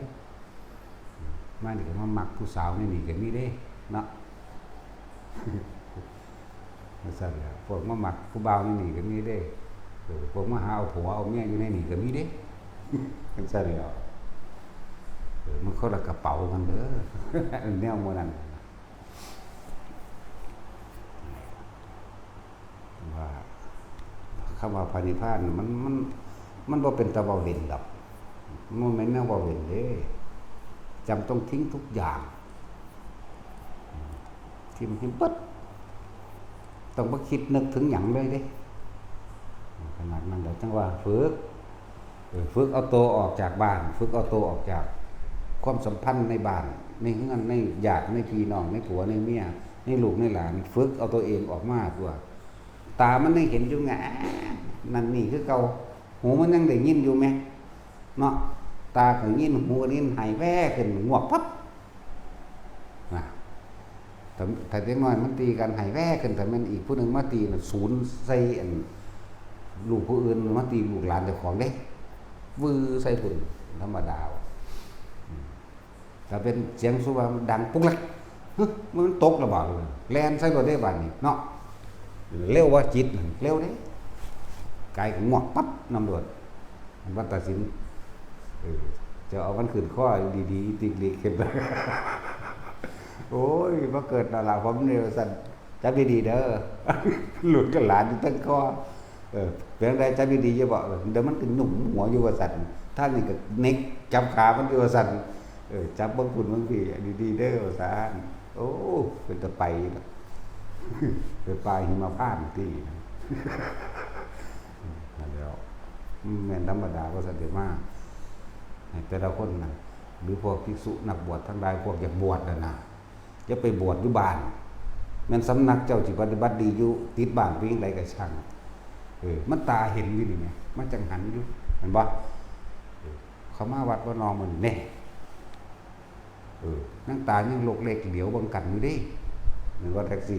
ມານີ້ກໍມາມັກຜູ້ສາວໃນນີ້ກໍມີເດ້ເນາະ ຈັ່ງຊັ້ນແຫຼະ ພວກມາມັກຜູ້ບ່າວໃນນີ້ກໍມີເດ້ ເອີ ພວກມາຫາເອົາຜົວເອົາເມຍຢູ່ໃນນີ້ກໍມີເດ້ ຈັ່ງຊັ້ນແຫຼະ ເອີ ມັນຄົນລະກະເປົາກັນເດີ ແນວໝູ່ນັ້ນ ວ່າ ຄຳວ່າພະນິບພານມັນ ມັນ ມັນບໍ່ເປັນຕາເວົ້າຫຼິ້ນດອກ ມັນບໍ່ແມ່ນແນວເວົ້າຫຼິ້ນເດ້ ຈຳຕ້ອງຖິ້ມທຸກຢ່າງ ຖິ້ມໃຫ້ເບິດ ຕ້ອງບໍ່ຄິດນຶກເຖິງຫຍັງເລີຍເດ້ ຂະໜາດນັ້ນແຫຼະ ຈັ່ງວ່າຝຶກ ເອີ ຝຶກເອົາໂຕອອກຈາກບ້ານ ຝຶກເອົາໂຕອອກຈາກຄວາມສຳພັນໃນບ້ານ ໃນເຮືອນ ໃນຍາດ ໃນພີ່ນ້ອງ ໃນຜົວ ໃນເມຍ ໃນລູກໃນຫຼານ ຝຶກເອົາໂຕເອງອອກມາຕົວະ ຕາມັນຍັງເຫັນຢູ່ແງ ນັ້ນນີ້ຄືເກົ່າ ຫູມັນຍັງໄດ້ຍິນຢູ່ແມ ເນາະ ຕາກໍຍິນ ຫູກໍໄດ້ຍິນ ໄຫ້ແວ່ຂຶ້ນ ງວກປັບ ນະ ຖ້າ ຖ້າເດັກນ້ອຍມັນຕີກັນໄຫ້ແວ່ຂຶ້ນ ຖ້າແມ່ນອີກຜູ້ໜຶ່ງມາຕີນະ ສູນໃສ່ອັນ ລູກຜູ້ອື່ນມາຕີລູກຫຼານເຈົ້າຂອງເດ້ ວືໃສ່ພຸ້ນ ທຳມະດາ ອືມ ຖ້າເປັນສຽງສຸວ່າມັນດັງປຸກລັກ ຫຶ ມັນຕົກແລ້ວບໍ່ ແລ່ນໃສ່ໂລດເດ້ບາດນີ້ເນາະ ເລັວວ່າຈິດນັ້ນ ເລັວເດ້ ກາຍກໍງວກປັບນຳໂລດ ມັນຕັດສິນ ເອີ ເຈົ້າເອົາມັນຂຶ້ນຄໍດີໆ ຕິກລິກຂຶ້ນ ໂອ້ຍ ມາເກີດໜ້າຫຼ້າຜົມນີ້ວ່າຊັ້ນ ຈັບດີໆເດີ ລູກກັບຫຼານຢູ່ເທິງຄໍ ເອີ ເປັນຈັ່ງໃດ ຈັບດີໆຢູ່ບໍ່ ດຽວມັນກໍຫຍຸ້ມຫົວຢູ່ວ່າຊັ້ນ ທາງນີ້ກໍເນັກຈັບຂາມັນຢູ່ວ່າຊັ້ນ ເອີ ຈັບເບິ່ງພຸ້ນເບິ່ງພີ້ ດີໆເດີວ່າຊັ້ນ ໂອ້ ເປັນຕາໄປເນາະ ໄປປ່າຫິມະພານຕິ ນັ້ນແຫຼ້ວ ແມ່ນທຳມະດາວ່າຊັ້ນເດ ມາໃຫ້ແຕ່ລະຄົນນະ ຫຼືພວກພິກສຸນັກບວດທັງຫຼາຍ ພວກຢາກບວດນັ້ນນະ ຢ່າໄປບວດຢູ່ບ້ານ ແມ່ນສຳນັກເຈົ້າຊິປະຕິບັດດີຢູ່ຕິດບ້ານເປັນຈັ່ງໃດກໍຊ່າງ ເອີ ມັນຕາເຫັນຢູ່ນີ້ແໝ ມັນຈັ່ງຫັນຢູ່ ແມ່ນບໍ່ ເອີ ເຂົ້າມາວັດບໍ່ນໍມື້ນີ້ແນ່ ເອີ ນາງຕາຍັງຫຼົກເຫຼັກຫຼຽວເບິ່ງກັນຢູ່ເດ້ ແມ່ນບໍ່ແທັກຊີ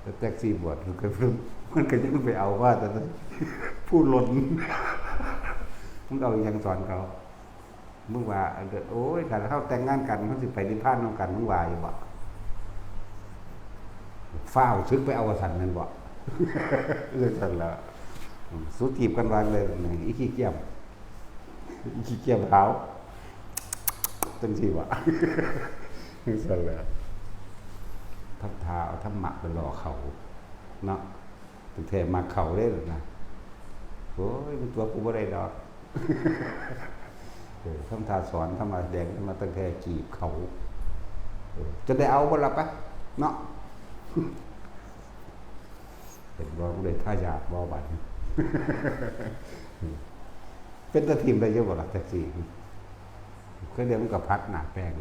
ແຕ່ແທັກຊີບວດ ມັນກໍຍັງໄປເອົາມາແຕ່ຜູ້ລົນ ມຶງເອົາອີ່ຫຍັງສອນເຂົາ ມຶງວ່າ ໂອ້ຍ ຄັນເຮົາແຕ່ງງານກັນ ມັນຊິໄປນິບພານນຳກັນ ມຶງວ່າຢູ່ບໍ່ ຟ້າວສຶກໄປເອົາວ່າຊັ້ນແມ່ນບໍ່ ຈັ່ງຊັ້ນແຫຼະ ສູ້ຈີບກັນວ່າເລີຍ ອີຂີ້ກຽມ ຂີ້ກຽມຂາວ ຈັ່ງຊີ້ຫວາ ຈັ່ງຊັ້ນແຫຼະ ທຳທ່າເອົາທຳມະໄປຫຼໍ່ເຂົາເນາະ ຕັ້ງແທ້ມັກເຂົາເດ້ນະ ໂອ້ຍ ມັນຕົວະກູບໍ່ໄດ້ດອກ ເອີ ທຳທ່າສອນ ທຳທ່າສະແດງ ມາຕັ້ງແຕ່ຈີບເຂົາ ເອີ ຈົນໄດ້ເອົາບໍ່ລະປະເນາະ ເຫັນບໍ່ ບໍ່ໄດ້ທາຍາດບໍ່ບາດນີ້ ເປັນຕາຖິ້ມໄດ້ຢູ່ບໍ່ລະແທັກຊີ ເທື່ອດຽວມັນກໍພັດໜ້າແປ້ງເ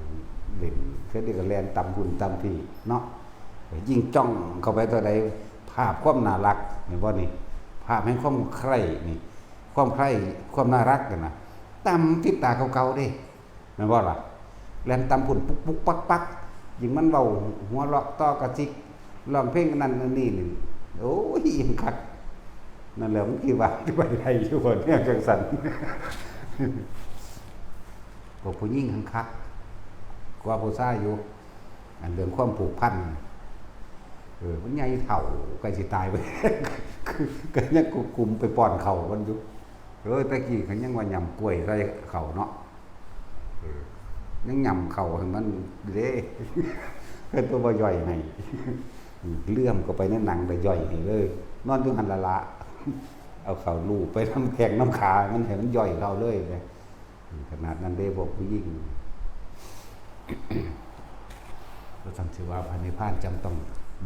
ຫຼັ້ນ ເທື່ອດຽວກໍແລ່ນຕຳຫຸ່ນຕຳພີ້ເນາະ ຍິ່ງຈ້ອງເຂົ້າໄປເທົ່າໃດ ພາບຄວາມໜ້າລັກ ເຫັນບໍ່ນີ້ ພາບແຫ່ງຄວາມໃຄ່ນີ້ ຄວາມໃຄ່ ຄວາມໜ້າລັກນັ້ນນະ ຕຳຕິດຕາເກົ່າໆເດ້ ແມ່ນບໍ່ລະ ແລ່ນຕຳພຸ້ນປຸກໆປັກໆ ຍິ່ງມັນເວົ້າຫົວເລາະຕໍ່ກະຊິກ ຮ້ອງເພງອັນນັ້ນອັນນີ້ນີ້ ໂອ້ຍ ອີ່ຫຍັງຄັກ ນັ້ນແຫຼະ ມຶງຄິດວ່າຊິໄປໄດ້ຢູ່ບໍ່ແນວຈັ່ງຊັ້ນ ພວກຜູ້ຍິງຫັ້ນຄັກກວ່າຜູ້ຊາຍຢູ່ ອັນເລື່ອງຄວາມຜູກພັນ ເອີ ມັນໃຫຍ່ເຖົ້າ ໃກ້ຊິຕາຍໄປ ກໍຍັງກຸມໄປປ້ອນເຂົ້າມັນຢູ່. ເອີ ແຕ່ກີ້ກໍຍັງວ່າຫຍ້ຳກ້ວຍໃສ່ເຂົ້າເນາະ ເອີ ຍັງຫຍ້ຳເຂົ້າໃຫ້ມັນເດ້ ເພິ່ນບໍ່ຍ່ອຍໃຫ້ ເຫຼື້ອມເຂົ້າໄປໃນໜັງແລ້ວຍ່ອຍໃຫ້ເລີຍ ນອນຢູ່ຫັ້ນລະລະ ເອົາເຂົ້າລູບໄປນຳແຂ້ງນຳຂາມັນ ໃຫ້ມັນຍ່ອຍເຂົ້າເລີຍ. ຂະໜາດນັ້ນເດ້ພວກຜູ້ຍິງ ວ່າຊັ້ນ ຊິວ່າພະນິບພານຈຳຕ້ອງ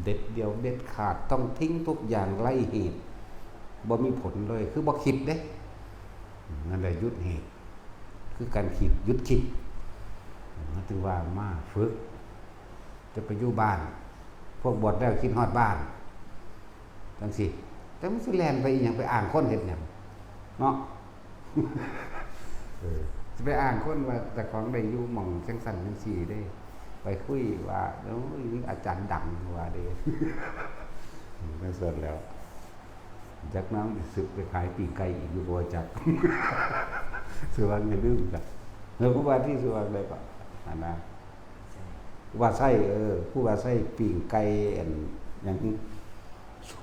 ເດັດດ່ຽວເດັດຂາດ ຕ້ອງຖິ້ມທຸກຢ່າງໄຮ້ເຫດ ບໍ່ມີຜົນເລີຍ ຄືບໍ່ຄິດເດ້. ນັ້ນແຫຼະຢຸດເຫດ ຄືການຄິດ ຢຸດຄິດ ມັນຖືວ່າມາຝຶກ ຈະໄປຢູ່ບ້ານ ພວກບວດແລ້ວຄິດຮອດບ້ານ ຈັ່ງຊີ້ ແຕ່ມັນຊິແລ່ນໄປອີ່ຫຍັງ ໄປອ້າງຄົນເຮັດຫຍັງເນາະ? ເອີ ຊິໄປອ້າງຄົນວ່າເຈົ້າຂອງໄດ້ຢູ່ໝ່ອງຈັ່ງຊັ້ນຈັ່ງຊີ້ເດ້ ໄປຄຸຍວ່າ ໂອ້ຍ ອາຈານດັງວ່າເດ້ ໃນສຸດແລ້ວ ຈັກນາງຊິສຶກໄປຂາຍປີ້ງໄກ່ອີກຢູ່ບໍ່ຈັກ ຊື່ວ່າຢ່າລືມ ເອີ ຜູ້ວ່າທີ່ຊື່ວ່າໄດ້ກໍ ອັນນະ ຜູ້ວ່າໃຊ້ ເອີ ຜູ້ວ່າໃຊ້ປີ້ງໄກ່ ອັນຫຍັງ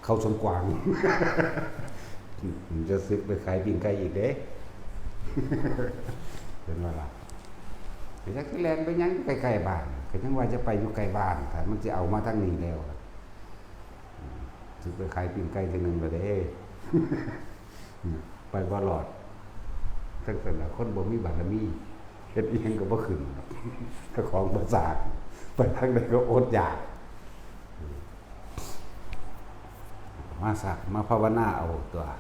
ເຂົ້າສວນກວາງ ຈະສຶກໄປຂາຍປີ້ງໄກ່ອີກເດ້ ເຫັນບໍ່ລະ? ກໍຈັກຊິແລ່ນໄປຫຍັງ ໃກ້ໆບ້ານ ກໍຍັງວ່າຈະໄປຢູ່ໃກ້ບ້ານ ຖ້າມັນຊິເອົາມາທາງນີ້ແລ້ວ ອືມ ຖືກໄປຂາຍປີ້ງໄກ່ເທື່ອໜຶ່ງແລ້ວເດ້ ໄປບໍ່ລອດ ຈັ່ງຊັ້ນລະ ຄົນບໍ່ມີບາລະມີ ເຮັດອີ່ຫຍັງກໍບໍ່ຂຶ້ນ ເຈົ້າຂອງບໍ່ສ້າງ ໄປທາງໃດກໍອົດຢາກ. ມາສາກ ມາພາວະນາເອົາຕົວະ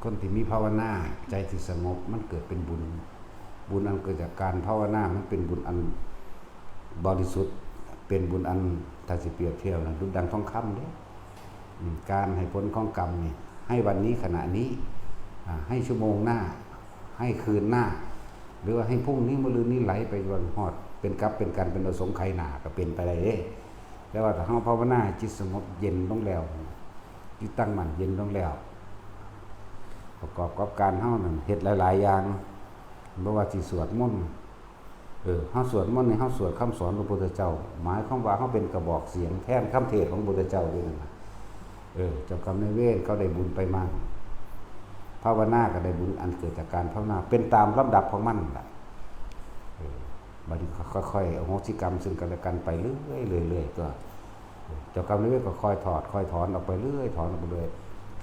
ຄົນທີ່ມີພາວະນາ ໃຈທີ່ສະຫງົບ ມັນເກີດເປັນບຸນ ບຸນອັນເກີດຈາກການພາວະນາ ມັນເປັນບຸນອັນບໍລິສຸດ ເປັນບຸນອັນ ຖ້າຊິປຽບທຽບນະ ດຸດດັ່ງທອງຄຳເດ້. ອືມ ການໃຫ້ຜົນຂອງກຳນີ້ ໃຫ້ວັນນີ້ຂະນະນີ້ ອາ ໃຫ້ຊົ່ວໂມງໜ້າ ໃຫ້ຄືນໜ້າ ຫຼືວ່າໃຫ້ພຸ່ງນີ້ ມື້ລືນນີ້ ໄຫຼໄປຈົນຮອດເປັນກັບເປັນກັນ ເປັນອະສົງໄຂຍໜ້າ ກໍເປັນໄປໄດ້ເດ້. ແຕ່ວ່າຖ້າເຮົາພາວະນາໃຫ້ຈິດສະຫງົບເຢັນລົງແລ້ວ ຈິດຕັ້ງໝັ້ນເຢັນລົງແລ້ວ ປະກອບກັບການເຮົານັ້ນເຮັດຫຼາຍໆຢ່າງ ບໍ່ວ່າຊິສວດມົນ ເອີ ເຮົາສວດມົນນີ້ ເຮົາສວດຄຳສອນຂອງພະພຸດທະເຈົ້າ ໝາຍຄວາມວ່າເຮົາເປັນກະບອກສຽງແທນຄຳເທດຂອງພະພຸດທະເຈົ້າຢູ່ນັ້ນນະ. ເອີ ເຈົ້າກຳນາຍເວນເຂົາໄດ້ບຸນໄປໝັ້ງ ພາວະນາກໍໄດ້ບຸນອັນເກີດຈາກການພາວະນາ ເປັນຕາມລຳດັບຂອງມັນລະ. ເອີ ບັດນີ້ກໍຄ່ອຍໆອະໂຫສິກຳເຊິ່ງກັນແລະກັນໄປເລື້ອຍໆ ເລື້ອຍໆຕົວະ. ເຈົ້າກຳນາຍເວນກໍຄ່ອຍຖອດຄ່ອຍຖອນອອກໄປເລື້ອຍ ຖອນອອກໄປເລື້ອຍ.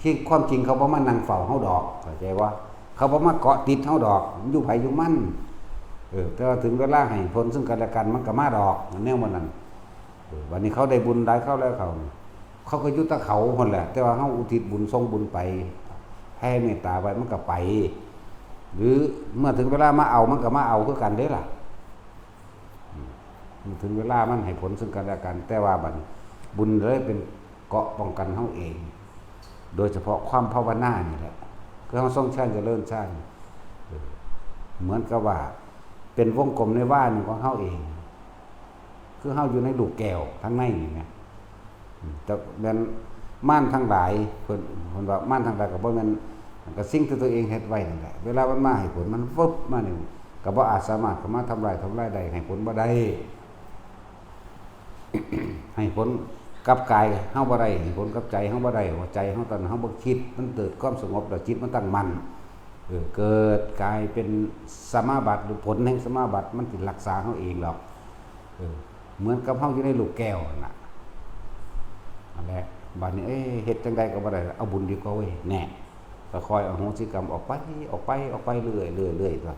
ທີ່ຄວາມຈິງເຂົາບໍ່ມານັ່ງເຝົ້າເຮົາດອກ ເຂົ້າໃຈບໍ່? ເຂົາບໍ່ມາເກາະຕິດເຮົາດອກ ຢູ່ໃຜຢູ່ມັນ. ເອີ ແຕ່ວ່າເຖິງເວລາໃຫ້ຜົນເຊິ່ງກັນແລະກັນ ມັນກໍມາດອກ ແນວໝູ່ນັ້ນ. ເອີ ບັດນີ້ເຂົາໄດ້ບຸນຫຼາຍຄາວແລ້ວ ເຂົາ ເຂົາກໍຢູ່ແຕ່ເຂົາພຸ້ນແຫຼະ ແຕ່ວ່າເຮົາອຸທິດບຸນ ສົ່ງບຸນໄປ ແຜ່ເມດຕາໄວ້ ມັນກໍໄປ. ຫຼື ເມື່ອເຖິງເວລາມາເອົາ ມັນກໍມາເອົາຄືກັນເດ້ລະ. ອືມ ເຖິງເວລາມັນໃຫ້ຜົນເຊິ່ງກັນແລະກັນ ແຕ່ວ່າບັດນີ້ບຸນເລີຍເປັນເກາະປ້ອງກັນເຮົາເອງ ໂດຍສະເພາະຄວາມພາວະນານີ້ແຫຼະ ຄືເຮົາຊົງຊານຈະເລີນຊານ ເອີ ເໝືອນກັບວ່າເປັນວົງກົມໃນວາໜຶ່ງຂອງເຮົາເອງ ຄືເຮົາຢູ່ໃນລູກແກ້ວທາງໃນນີ້ແໝ່. ອືມ ຈັກແມ່ນມານທັງຫຼາຍ ເພິ່ນ ເພິ່ນວ່າມານທັງຫຼາຍກໍບໍ່ແມ່ນ ກໍສິ່ງທີ່ຕົວເອງເຮັດໄວ້ນັ້ນແຫຼະ ເວລາມັນມາໃຫ້ຜົນ ມັນວຶບມານີ້ ກໍບໍ່ອາດສາມາດເຂົ້າມາທຳລາຍ ທຳລາຍໄດ້ ໃຫ້ຜົນບໍ່ໄດ້ ໃຫ້ຜົນກັບກາຍເຮົາບໍ່ໄດ້ ໃຫ້ຜົນກັບໃຈເຮົາບໍ່ໄດ້ ເພາະໃຈເຮົາຕອນເຮົາບໍ່ຄິດ ມັນເກີດຄວາມສະຫງົບ ແລ້ວຈິດມັນຕັ້ງໝັ້ນ ເກີດກາຍເປັນສະມາບັດ ຫຼື ຜົນແຫ່ງສະມາບັດ ມັນຊິຮັກສາເຮົາເອງດອກ. ເອີ ເໝືອນກັບເຮົາຢູ່ໃນລູກແກ້ວຫັ້ນນະ ນັ້ນແຫຼະ. ບາດນີ້ ເອີ ເຮັດຈັ່ງໃດກໍບໍ່ໄດ້ ເອົາບຸນດີກວ່າເວີຍ ແນ່ ກໍຄ່ອຍອະໂຫສິກຳອອກໄປ ອອກໄປ ອອກໄປເລື້ອຍໆ ເລື້ອຍໆ ຕົວະ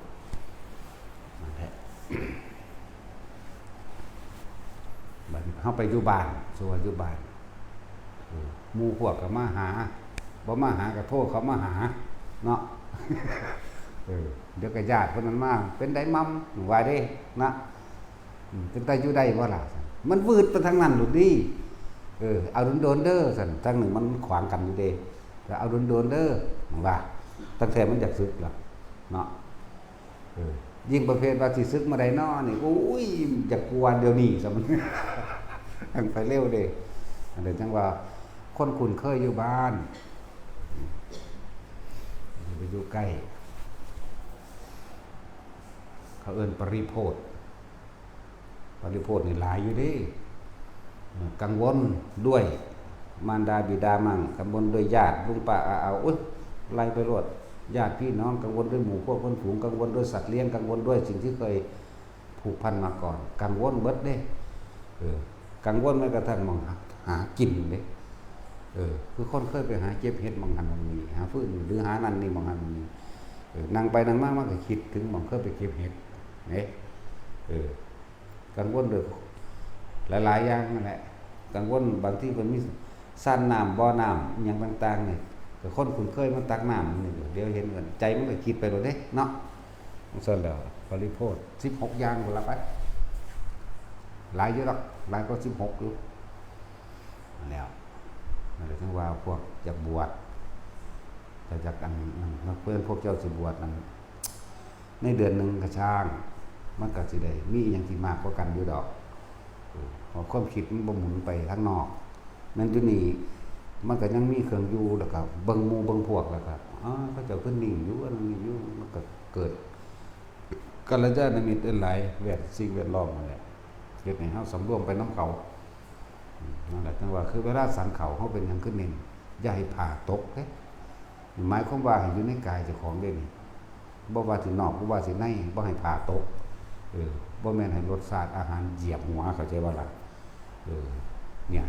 ນັ້ນແຫຼະ. ບາດນີ້ເຮົາໄປຢູ່ບ້ານ ສົມມຸດວ່າຢູ່ບ້ານ ເອີ ໝູ່ພວກກໍມາຫາ ບໍ່ມາຫາກໍໂທເຂົ້າມາຫາເນາະ ເອີ ດຽວກໍຍາດຄົນນັ້ນມາ ເປັນໃດໝ່ຳ ວ່າເດ້ນະ ອືມ ເປັນຕາຢູ່ໄດ້ບໍ່ລະ? ມັນວືດໄປທາງນັ້ນໂລດເດ້. ເອີ ເອົາດົນໆເດີ ຊັ້ນ ທາງໜຶ່ງມັນຂວາງກັນຢູ່ເດ້ ກໍເອົາດົນໆເດີ ວ່າ ຕັ້ງແຕ່ມັນຢາກສຶກລະເນາະ. ເອີ ຍິ່ງປະເພດວ່າຊິສຶກເມື່ອໃດນໍນີ້ ໂອ້ຍ ຢາກກວນດຽວນີ້ຊະ ມັນຈັ່ງໄປເລັວເດ້. ອັນນັ້ນຈັ່ງວ່າຄົນຄຸ້ນເຄີຍຢູ່ບ້ານ ຢ່າໄປຢູ່ໃກ້ ເຂົາເອີ້ນປະລິໂພດ. ປະລິໂພດນີ້ຫຼາຍຢູ່ເດ້. ເອີ ກັງວົນດ້ວຍມານດາບິດາມັງ, ກັງວົນດ້ວຍຍາດລຸງປ້າອາອາວ, ໂອ້ຍ ໄລ່ໄປໂລດ, ຍາດພີ່ນ້ອງ, ກັງວົນດ້ວຍໝູ່ພວກເພື່ອນຝູງ, ກັງວົນດ້ວຍສັດລ້ຽງ, ກັງວົນດ້ວຍສິ່ງທີ່ເຄີຍຜູກພັນມາກ່ອນ, ກັງວົນເບິດເດ້. ເອີ ກັງວົນແມ້ກະທັ່ງໝ່ອງຫາ ຫາກິນເດ້. ເອີ ຄືຄົນເຄີຍໄປຫາເກັບເຫັດໝ່ອງຫັ້ນໝ່ອງນີ້, ຫາຟືນ ຫຼື ຫານັ້ນນີ້ໝ່ອງຫັ້ນໝ່ອງນີ້, ເອີ ນັ່ງໄປນັ່ງມາ ມັນກະຄິດເຖິງໝ່ອງເຄີຍໄປເກັບເຫັດເດ້. ເອີ ກັງວົນໂດຍຫຼາຍໆຢ່າງນັ້ນແຫຼະ, ກັງວົນບາງທີເພິ່ນມີຊານນ້ຳ ບໍ່ນ້ຳ ອີ່ຫຍັງຕ່າງໆນີ້, ກະຄົນຄຸ້ນເຄີຍມາຕັກນ້ຳນີ້ ດຽວເຫັນ ໃຈມັນກະຄິດໄປໂລດເດ້ເນາະ. ຈັ່ງຊັ້ນແລ້ວ ປະລິໂພດສິບຫົກຢ່າງພຸ້ນລະໄປ, ຫຼາຍຢູ່ດອກ, ຫຼາຍກວ່າສິບຫົກຢູ່. ແລ້ວ ນັ້ນແຫຼະ ເຖິງວ່າພວກຢາກບວດ ຈະຢາກອັນນັ້ນ ເພື່ອນພວກເຈົ້າຊິບວດນັ້ນ ໃນເດືອນໜຶ່ງກະຊ່າງ ມັນກະຊິໄດ້ມີອີ່ຫຍັງທີ່ມາກກວ່າກັນຢູ່ດອກ. ເອີ ເພາະຄວາມຄິດມັນບໍ່ໝູນໄປທາງນອກ, ແມ່ນຢູ່ນີ້ມັນກະຍັງມີເຄື່ອງຢູ່ ແລ້ວກະເບິ່ງໝູ່ເບິ່ງພວກ ແລ້ວກະ ອ້າ ເຂົາເຈົ້າຄືນິ່ງຢູ່ ອັນນີ້ຢູ່, ມັນກະເກີດ ກັນລະຍານະມິດຫຼາຍໆ ແວດ ສິ່ງແວດລ້ອມນັ້ນແຫຼະ ເຮັດໃຫ້ເຮົາສຳລວມໄປນຳເຂົາ. ນັ້ນແຫຼະ ຈັ່ງວ່າ ຄືເວລາສັນເຂົ້າ ເຮົາເປັນຫຍັງຄືເນັ້ນ ຢ່າໃຫ້ຜ້າຕົກເດ້. ໝາຍຄວາມວ່າໃຫ້ຢູ່ໃນກາຍເຈົ້າຂອງເດ້ນີ້, ບໍ່ວ່າຊິນອກ ບໍ່ວ່າຊິໃນ, ບໍ່ໃຫ້ຜ້າຕົກ. ເອີ ບໍ່ແມ່ນໃຫ້ລົດຊາດອາຫານຢຽບຫົວ, ເຂົ້າໃຈບໍ່ລະ? ເອີ ເນຍ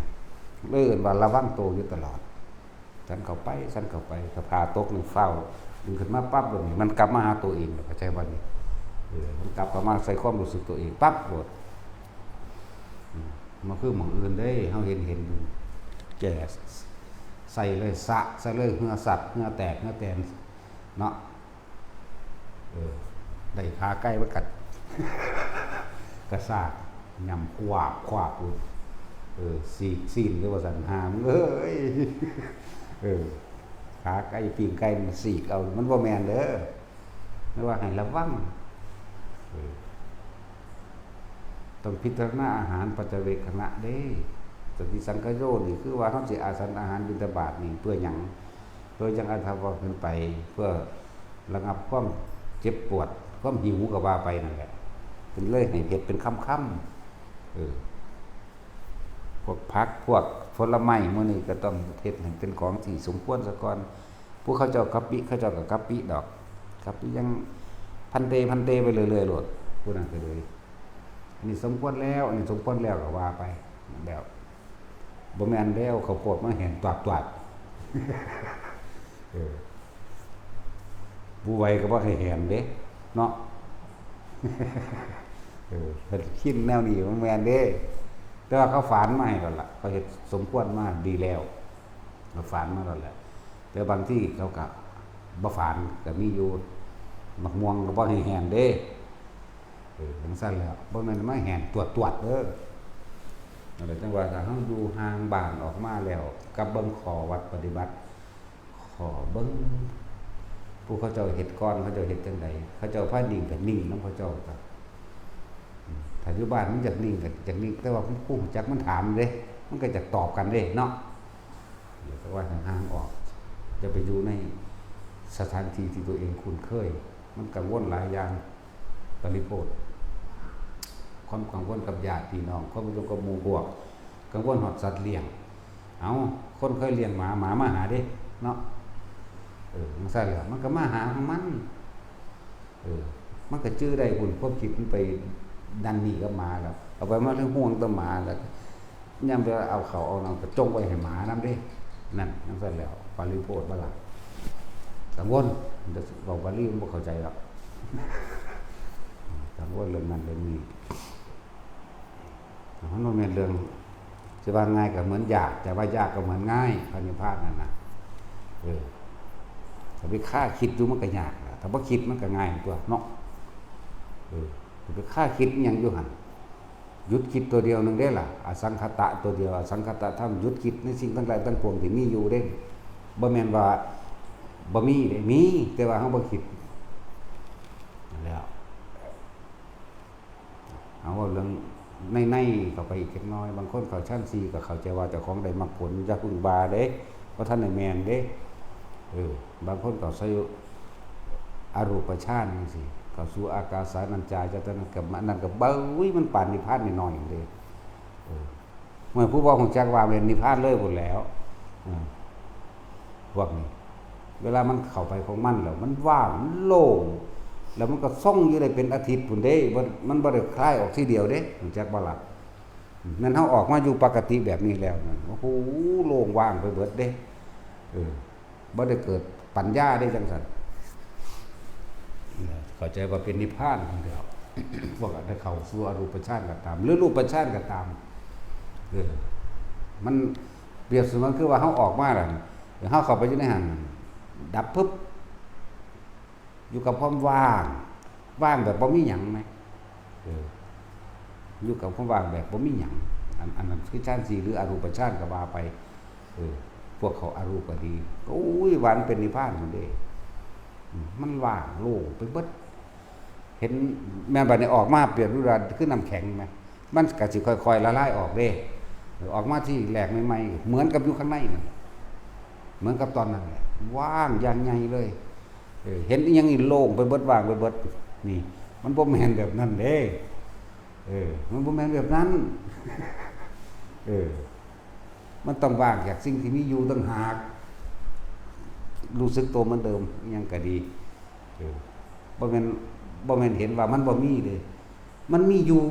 ເອີ້ນວ່າລະວັງໂຕຢູ່ຕະຫຼອດ. ສັນເຂົ້າໄປ ສັນເຂົ້າໄປ, ຖ້າຜ້າຕົກນີ້ຟ້າວດຶງຂຶ້ນມາປັບໂລດນີ້ ມັນກັບມາຫາໂຕເອງ, ເຂົ້າໃຈບໍ່ນີ້? ເອີ ມັນກັບເຂົ້າມາໃສ່ຄວາມຮູ້ສຶກໂຕເອງປັບໂລດ. ອືມ ມັນຄືໝ່ອງອື່ນເດ້ ເຮົາເຫັນ ເຫັນຢູ່ ແກ່ ໃສ່ເລີຍ ສະໃສ່ເລີຍ, ເຫື່ອສັດ ເຫື່ອແຕກ ເຫື່ອແຕນເນາະ. ເອີ ໄດ້ຂາໄກ່ມາກັດ ກະຊາກ ຫຍ້ຳຄວາບຄວາບຢູ່. ເອີ ສີກຊີ້ນເດີວ່າຊັ້ນ ຫາມເອີຍ. ເອີ ຂາໄກ່ ປີ້ງໄກ່ ມັນສີກເອົາ ມັນບໍ່ແມ່ນເດີ. ແຕ່ວ່າໃຫ້ລະວັງ ເອີ ຕ້ອງພິຈາລະນາອາຫານປັດຈະເວກຂະນະເດ້. ສະຕິສັມປະໂຍດນີ້ຄືວ່າເຮົາຊິອາສັນອາຫານບິນທະບາດນີ້ເພື່ອຫຍັງ? ໂດຍຈັ່ງອັນທະວ່າຂຶ້ນໄປ ເພື່ອລະງັບຄວາມເຈັບປວດ ຄວາມຫິວກໍວ່າໄປນັ້ນແຫຼະ. ເພິ່ນເລີຍໃຫ້ເຮັດເປັນຄຳໆ ເອີ ພວກຜັກ ພວກຜົນລະໄມ້ ມື້ນີ້ກໍຕ້ອງເຮັດໃຫ້ເປັນຂອງທີ່ສົມຄວນສາກ່ອນ. ຜູ້ເຂົາເຈົ້າກັບປິ ເຂົາເຈົ້າກໍກັບປິດອກ, ກັບປິຫຍັງ ພັນເຕ ພັນເຕ ໄປເລື້ອຍໆໂລດ. ຜູ້ນັ້ນກໍເລີຍ ອັນນີ້ສົມຄວນແລ້ວ ອັນນີ້ສົມຄວນແລ້ວ ກໍວ່າໄປແລ້ວ. ບໍ່ແມ່ນແລ້ວ ເຂົ້າໂພດມາແຫ້ງຕວາດໆ. ເອີ ບໍ່ໄຫວກໍບໍ່ໃຫ້ແຫ້ງເດ້ເນາະ. ເອີ ເພິ່ນກິນແນວນີ້ບໍ່ແມ່ນເດ້, ແຕ່ວ່າເຂົາຝານມາໃຫ້ແລ້ວລະ, ເຂົາເຮັດສົມຄວນມາດີແລ້ວ. ກໍຝານມາໂລດແຫຼະ. ແຕ່ບາງທີເຂົາກໍບໍ່ຝານກໍມີຢູ່. ໝາກມ່ວງກໍບໍ່ໃຫ້ແຫ້ງເດ້. ເອີ ຈັ່ງຊັ້ນແຫຼະ, ບໍ່ແມ່ນມາແຫ້ງຕວດໆເດີ. ນັ້ນແຫຼະ ຈັ່ງວ່າຖ້າເຮົາຢູ່ຫ່າງບ້ານອອກມາແລ້ວ ກັບເບິ່ງຂໍ້ວັດປະຕິບັດ, ຂໍ້ເບິ່ງຜູ້ເຂົາເຈົ້າເຮັດກ່ອນ ເຂົາເຈົ້າເຮັດຈັ່ງໃດ, ເຂົາເຈົ້າພານິ່ງກໍນິ່ງນຳເຂົາເຈົ້າ. ອືມ ຖ້າຢູ່ບ້ານມັນຢາກນິ່ງກໍຢາກນິ່ງ, ແຕ່ວ່າຜູ້ຮູ້ຈັກມັນຖາມເດ້ ມັນກໍຈະຕອບກັນເດ້ເນາະ. ແລ້ວກໍວ່າໃຫ້ຫ່າງອອກ, ຢ່າໄປຢູ່ໃນສະຖານທີ່ທີ່ຕົວເອງຄຸ້ນເຄີຍ. ມັນກັງວົນຫຼາຍຢ່າງ, ປະລິໂພດ, ຄວາມກັງວົນກັບຍາດພີ່ນ້ອງ, ຄວາມກັງວົນກັບໝູ່ພວກ, ກັງວົນຮອດສັດລ້ຽງ. ເອົ້າ, ຄົນເຄີຍລ້ຽງໝາ, ໝາມາຫາເດ້ເນາະ. ເອີ, ຈັ່ງຊັ້ນແຫຼະ, ມັນກໍມາຫາຂອງມັນ. ເອີ, ມັນກໍຈື່ໄດ້ພຸ້ນ, ຄວາມຄິດມັນໄປດັນໜີກັບໝາແລ້ວ, ເອົາໄປມາເລື່ອງຫ່ວງແຕ່ໝາແລ້ວ, ຍາມເວລາເອົາເຂົ້າເອົານ້ຳກໍຈົ່ງໄວ້ໃຫ້ໝານຳເດ້. ນັ້ນ, ຈັ່ງຊັ້ນແຫຼະ, ປະລິໂພດບໍ່ລະ? ກັງວົນ, ເວົ້າບາລີມັນບໍ່ເຂົ້າໃຈດອກ. ກັງວົນເລື່ອງນັ້ນເລື່ອງນີ້. ມັນບໍ່ແມ່ນເລື່ອງ ຊິວ່າງ່າຍກໍເໝືອນຍາກ, ຈະວ່າຍາກກໍເໝືອນງ່າຍ, ພະນິບພານນັ້ນນະ. ເອີ, ຖ້າໄປຄາຄິດຢູ່ມັນກໍຍາກ, ຖ້າບໍ່ຄິດມັນກໍງ່າຍຕົວະເນາະ. ເອີ, ຈະໄປຄາຄິດອີ່ຫຍັງຢູ່ຫັ້ນ? ຢຸດຄິດຕົວດຽວໜຶ່ງເດ້ລະ, ອະສັງຂະຕະຕົວດຽວ, ອະສັງຂະຕະທຳ, ຢຸດຄິດໃນສິ່ງທັງຫຼາຍທັງປວງທີ່ມີຢູ່ເດ້. ບໍ່ແມ່ນວ່າບໍ່ມີເດ້, ມີ, ແຕ່ວ່າເຮົາບໍ່ຄິດ. ນັ້ນແຫຼະ. ເຮົາເວົ້າເລື່ອງໃນໆເຂົ້າໄປອີກຈັກໜ້ອຍ, ບາງຄົນເຂົ້າຊັ້ນສີ່ກໍເຂົ້າໃຈວ່າເຈົ້າຂອງໄດ້ມັກຜົນ, ຢ່າເພິ່ງວ່າເດ້, ບໍ່ທັນໄດ້ແມ່ນເດ້. ເອີ, ບາງຄົນກໍໃສ່ອະຮູປະຊານຈັ່ງຊີ້, ເ ເຂົ້າສູ່ອາກາສານັນຈາຍະຕະນະ ກະ ອັນນັ້ນກະເບິ່ງ ອຸ້ຍ ມັນປານນິບພານນ້ອຍໆເດ້. ເອີ ໂອ້ຍ ຜູ້ເວົ້າຮູ້ຈັກວ່າແມ່ນນິບພານເລີຍພຸ້ນແຫຼ້ວ. ເອີ ພວກນີ້ ເວລາມັນເຂົ້າໄປຂອງມັນແລ້ວ ມັນວ່າງ ມັນໂລ່ງ ແລ້ວມັນກໍຊົງຢູ່ໄດ້ເປັນອາທິດພຸ້ນເດ້. ບໍ່ ມັນບໍ່ໄດ້ຄາຍອອກທີດຽວເດ້ ຮູ້ຈັກບໍ່ລະ? ແມ່ນເຮົາອອກມາຢູ່ປົກກະຕິແບບນີ້ແລ້ວນັ້ນ ໂອ້ໂຫ ໂລ່ງວ່າງໄປເບິດເດ້. ເອີ ບໍ່ໄດ້ເກີດປັນຍາເດ້ຈັ່ງຊັ້ນ. ເຂົ້າໃຈວ່າເປັນນິບພານພຸ້ນແລ້ວ. ພວກໄດ້ເຂົ້າສູ່ອະຮູບປະຊານກໍຕາມ ຫຼື ຮູບປະຊານກໍຕາມ. ເອີ ມັນປຽບສະເໝືອນຄືວ່າເຮົາອອກມາແລ້ວ ເຮົາເຂົ້າໄປຢູ່ໃນຫັ້ນ ດັບປຶບ ຢູ່ກັບຄວາມວ່າງ ວ່າງແບບບໍ່ມີຫຍັງນະ. ເອີ ຢູ່ກັບຄວາມວ່າງແບບບໍ່ມີຫຍັງ. ອັນ ອັນນັ້ນຄືฌານສີ່ ຫຼື ອະຮູບປະຊານກໍວ່າໄປ. ເອີ ພວກເຂົາອະຮູບກໍດີ ໂອ້ຍ ວ່າມັນເປັນນິບພານພຸ້ນເດ້. ອືມ ມັນວ່າງໂລ່ງໄປເບິດ. ເຫັນ ແມ່ນບາດນີ້ອອກມາປຽບດູວ່າຄືນ້ຳແຂງແມ່ນ ມັນກໍຊິຄ່ອຍໆລະລາຍອອກເດ້. ອອກມາທີແລກໃໝ່ໆ ເໝືອນກັບຢູ່ຂ້າງໃນນັ້ນ ເໝືອນກັບຕອນນັ້ນແຫຼະ ວ່າງຢ່າງໃຫຍ່ເລີຍ. ເອີ ເຫັນອີ່ຫຍັງນີ້ໂລ່ງໄປເບິດ ວ່າງໄປເບິດ. ນີ້ ມັນບໍ່ແມ່ນແບບນັ້ນເດ້. ເອີ ມັນບໍ່ແມ່ນແບບນັ້ນ. ເອີ ມັນຕ້ອງວ່າງຈາກສິ່ງທີ່ມີຢູ່ຕ່າງຫາກ ຮູ້ສຶກໂຕເໝືອນເດີມ ອີ່ຫຍັງກໍດີ. ເອີ ບໍ່ແມ່ນ ບໍ່ແມ່ນເຫັນວ່າມັນບໍ່ມີເດ້. ມັນມີຢູ່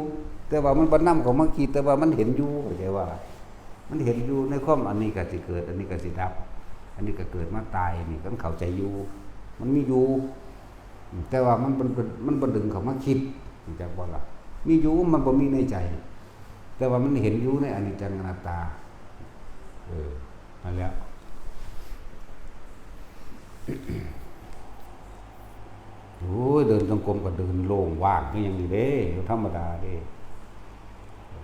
ແຕ່ວ່າມັນບໍ່ນຳເຂົ້າມາຄິດ ແຕ່ວ່າມັນເຫັນຢູ່ ເຂົ້າໃຈວ່າ ມັນເຫັນຢູ່ໃນຄວາມ ອັນນີ້ກໍຊິເກີດ ອັນນີ້ກໍຊິດັບ ອັນນີ້ກໍເກີດມາຕາຍ ນີ້ກໍເຂົ້າໃຈຢູ່ ມັນມີຢູ່ ແຕ່ວ່າມັນ ມັນ ມັນບໍ່ດຶງເຂົ້າມາຄິດ ຮູ້ຈັກບໍ່ລະ? ມີຢູ່ ມັນບໍ່ມີໃນໃຈ ແຕ່ວ່າມັນເຫັນຢູ່ໃນອະນິດຈັງອະນັດຕາ. ເອີ ນັ້ນແຫຼະ. ໂອ້ຍ ເດີນຈົງກົມກໍເດີນໂລ່ງວ່າງຄືຫຍັງນີ້ເດ້ ບໍ່ທຳມະດາເດ້. ເອີ